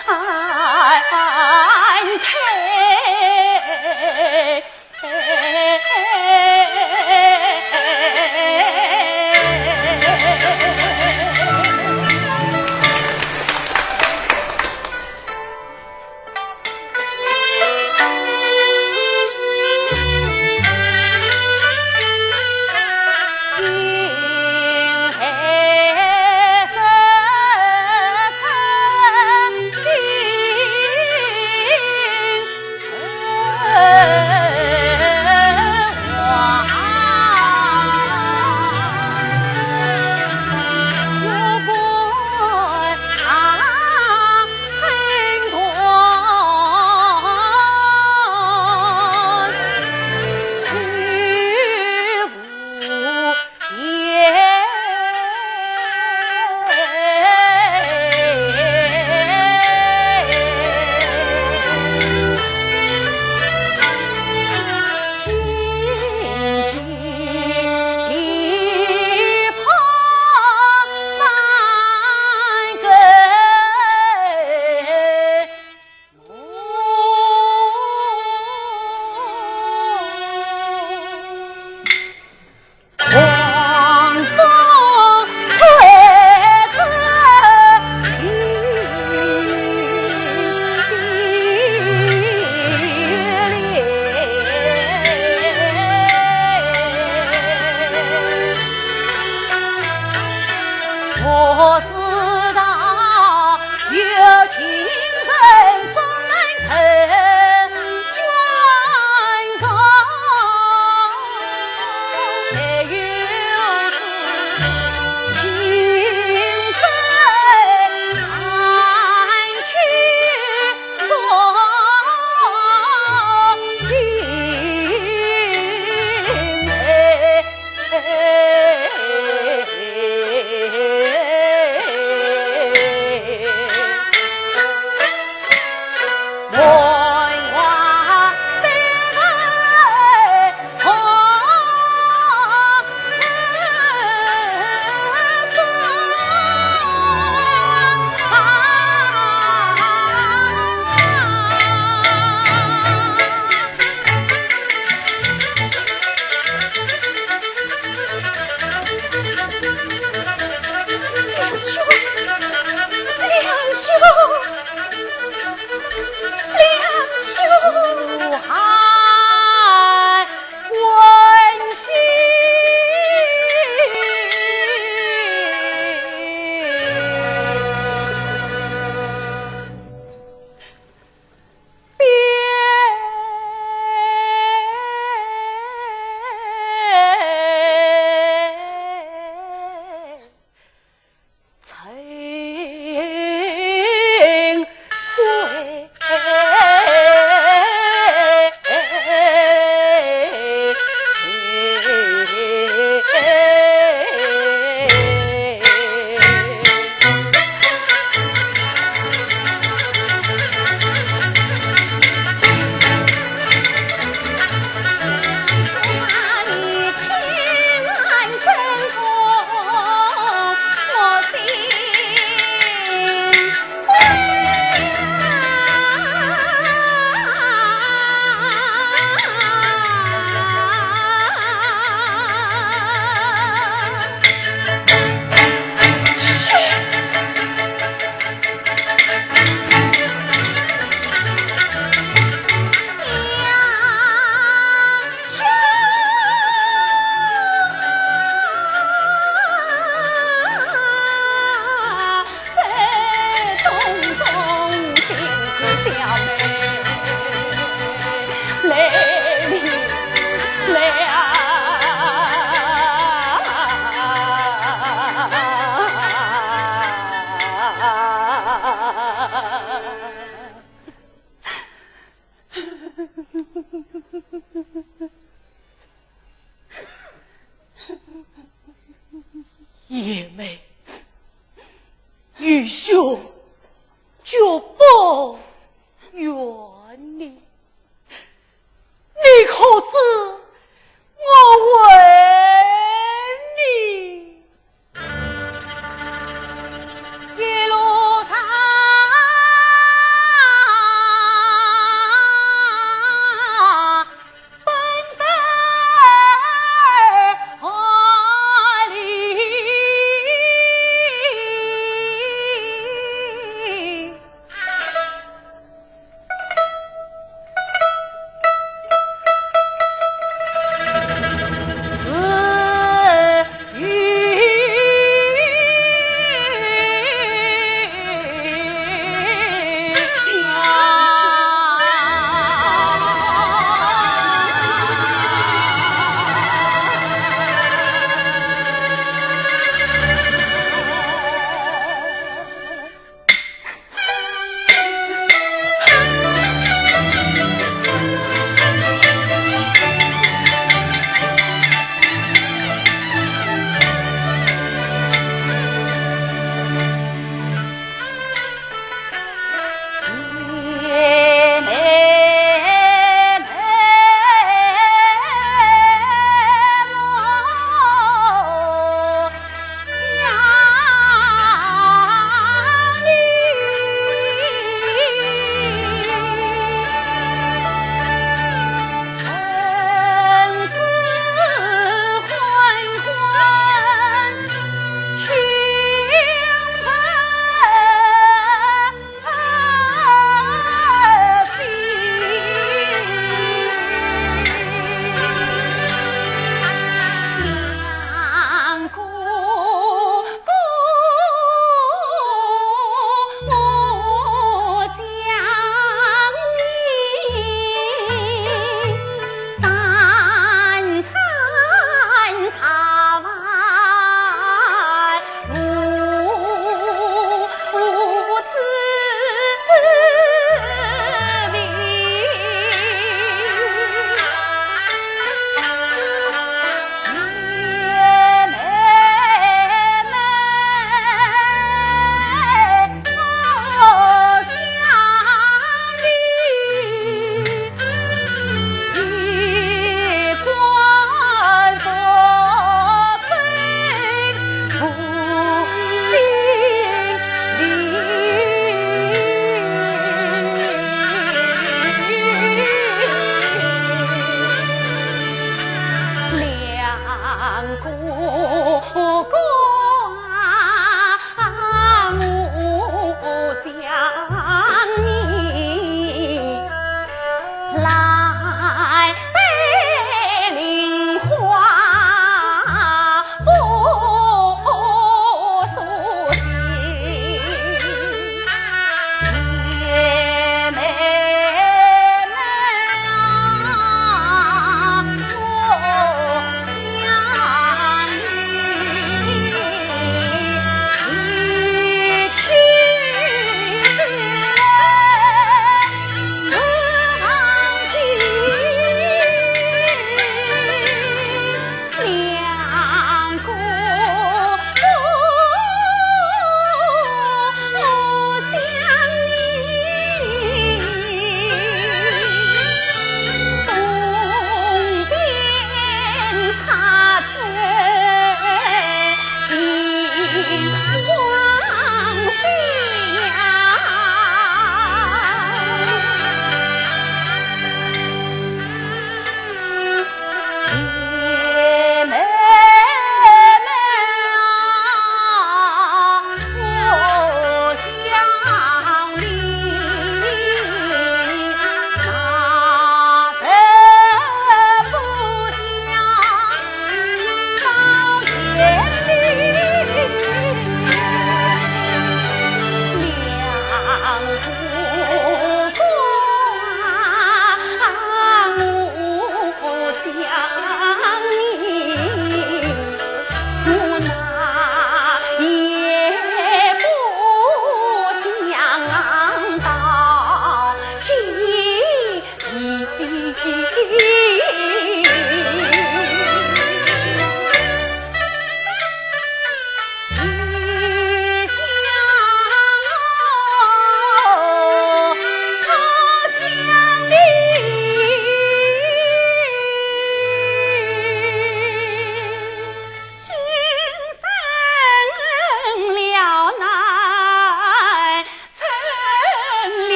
贤妹，愚兄绝不怨你。 你可知我为你一路上奔波万里。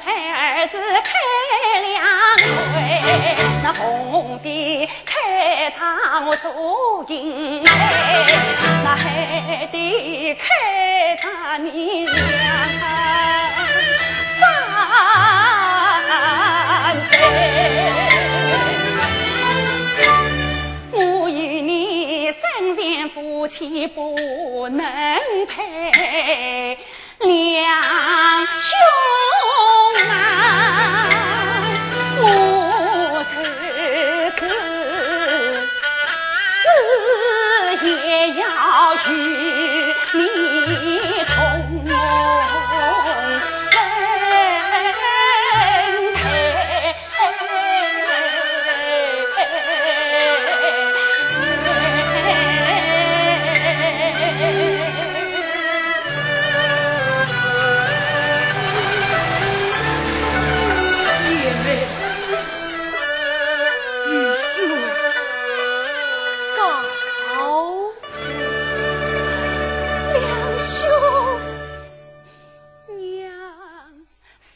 孩儿是开两会，那红的开张做银杯，那黑的开张你两三杯。我与你生前夫妻不能配， 两兄啊，我就是死也要与你同分配。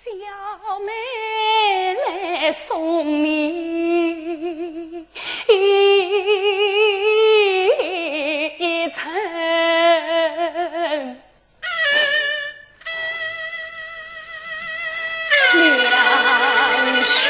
小妹来送你一程。两兄。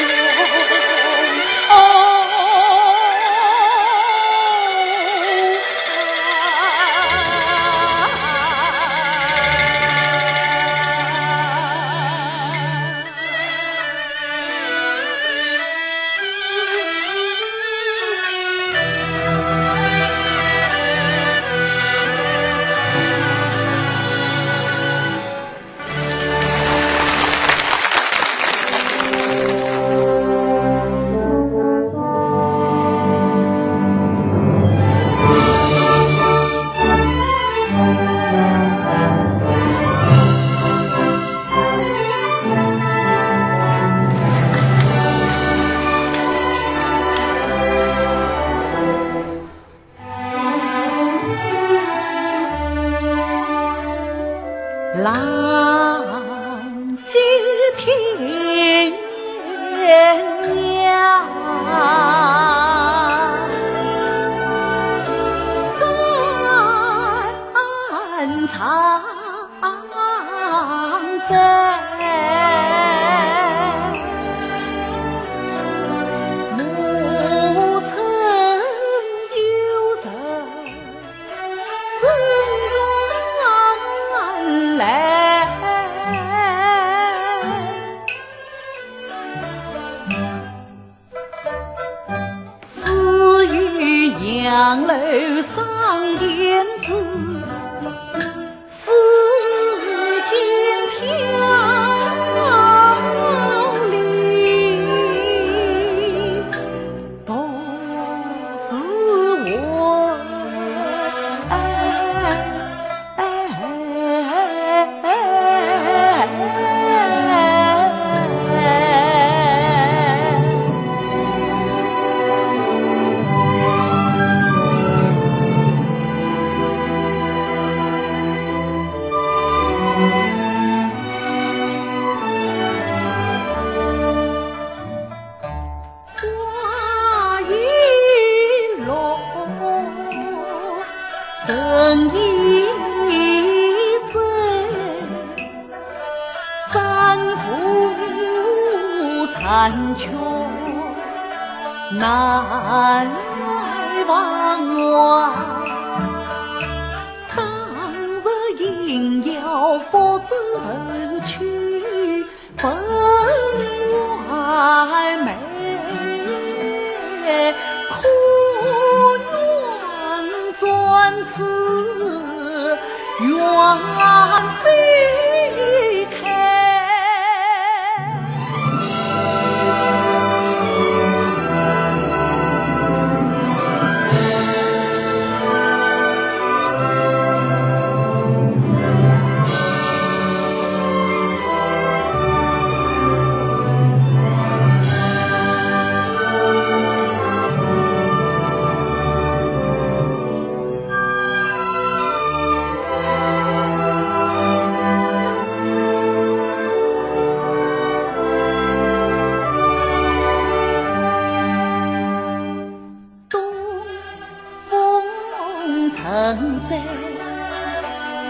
在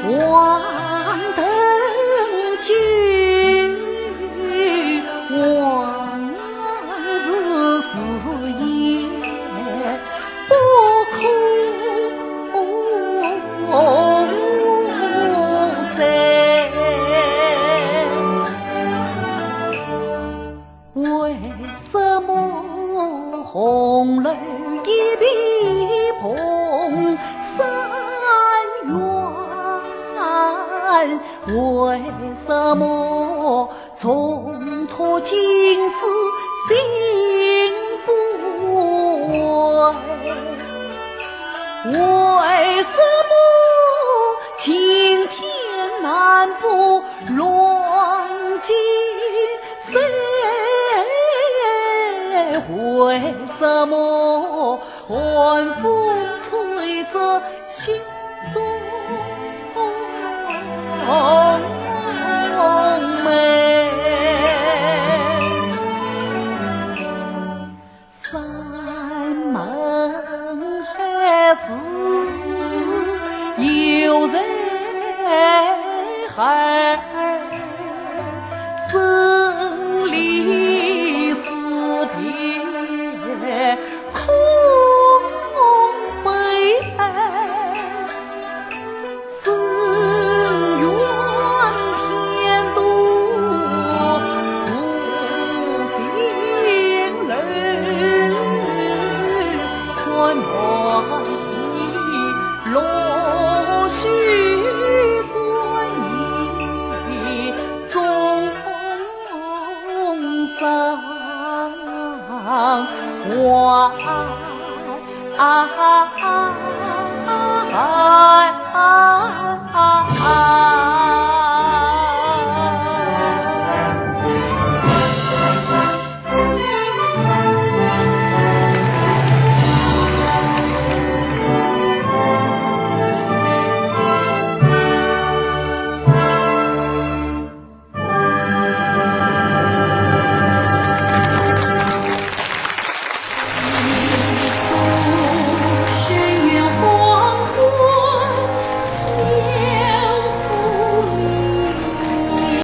黄灯酒，往事是也不可再。为什么红楼一片蓬山远？为什么重托青丝心不安？为什么青天难破乱金山？为什么寒风吹着心中梅？山盟海誓，犹在耳边，生离死别，空悲哀。 深院天独住青楼，看满地落雪，转移终 上望。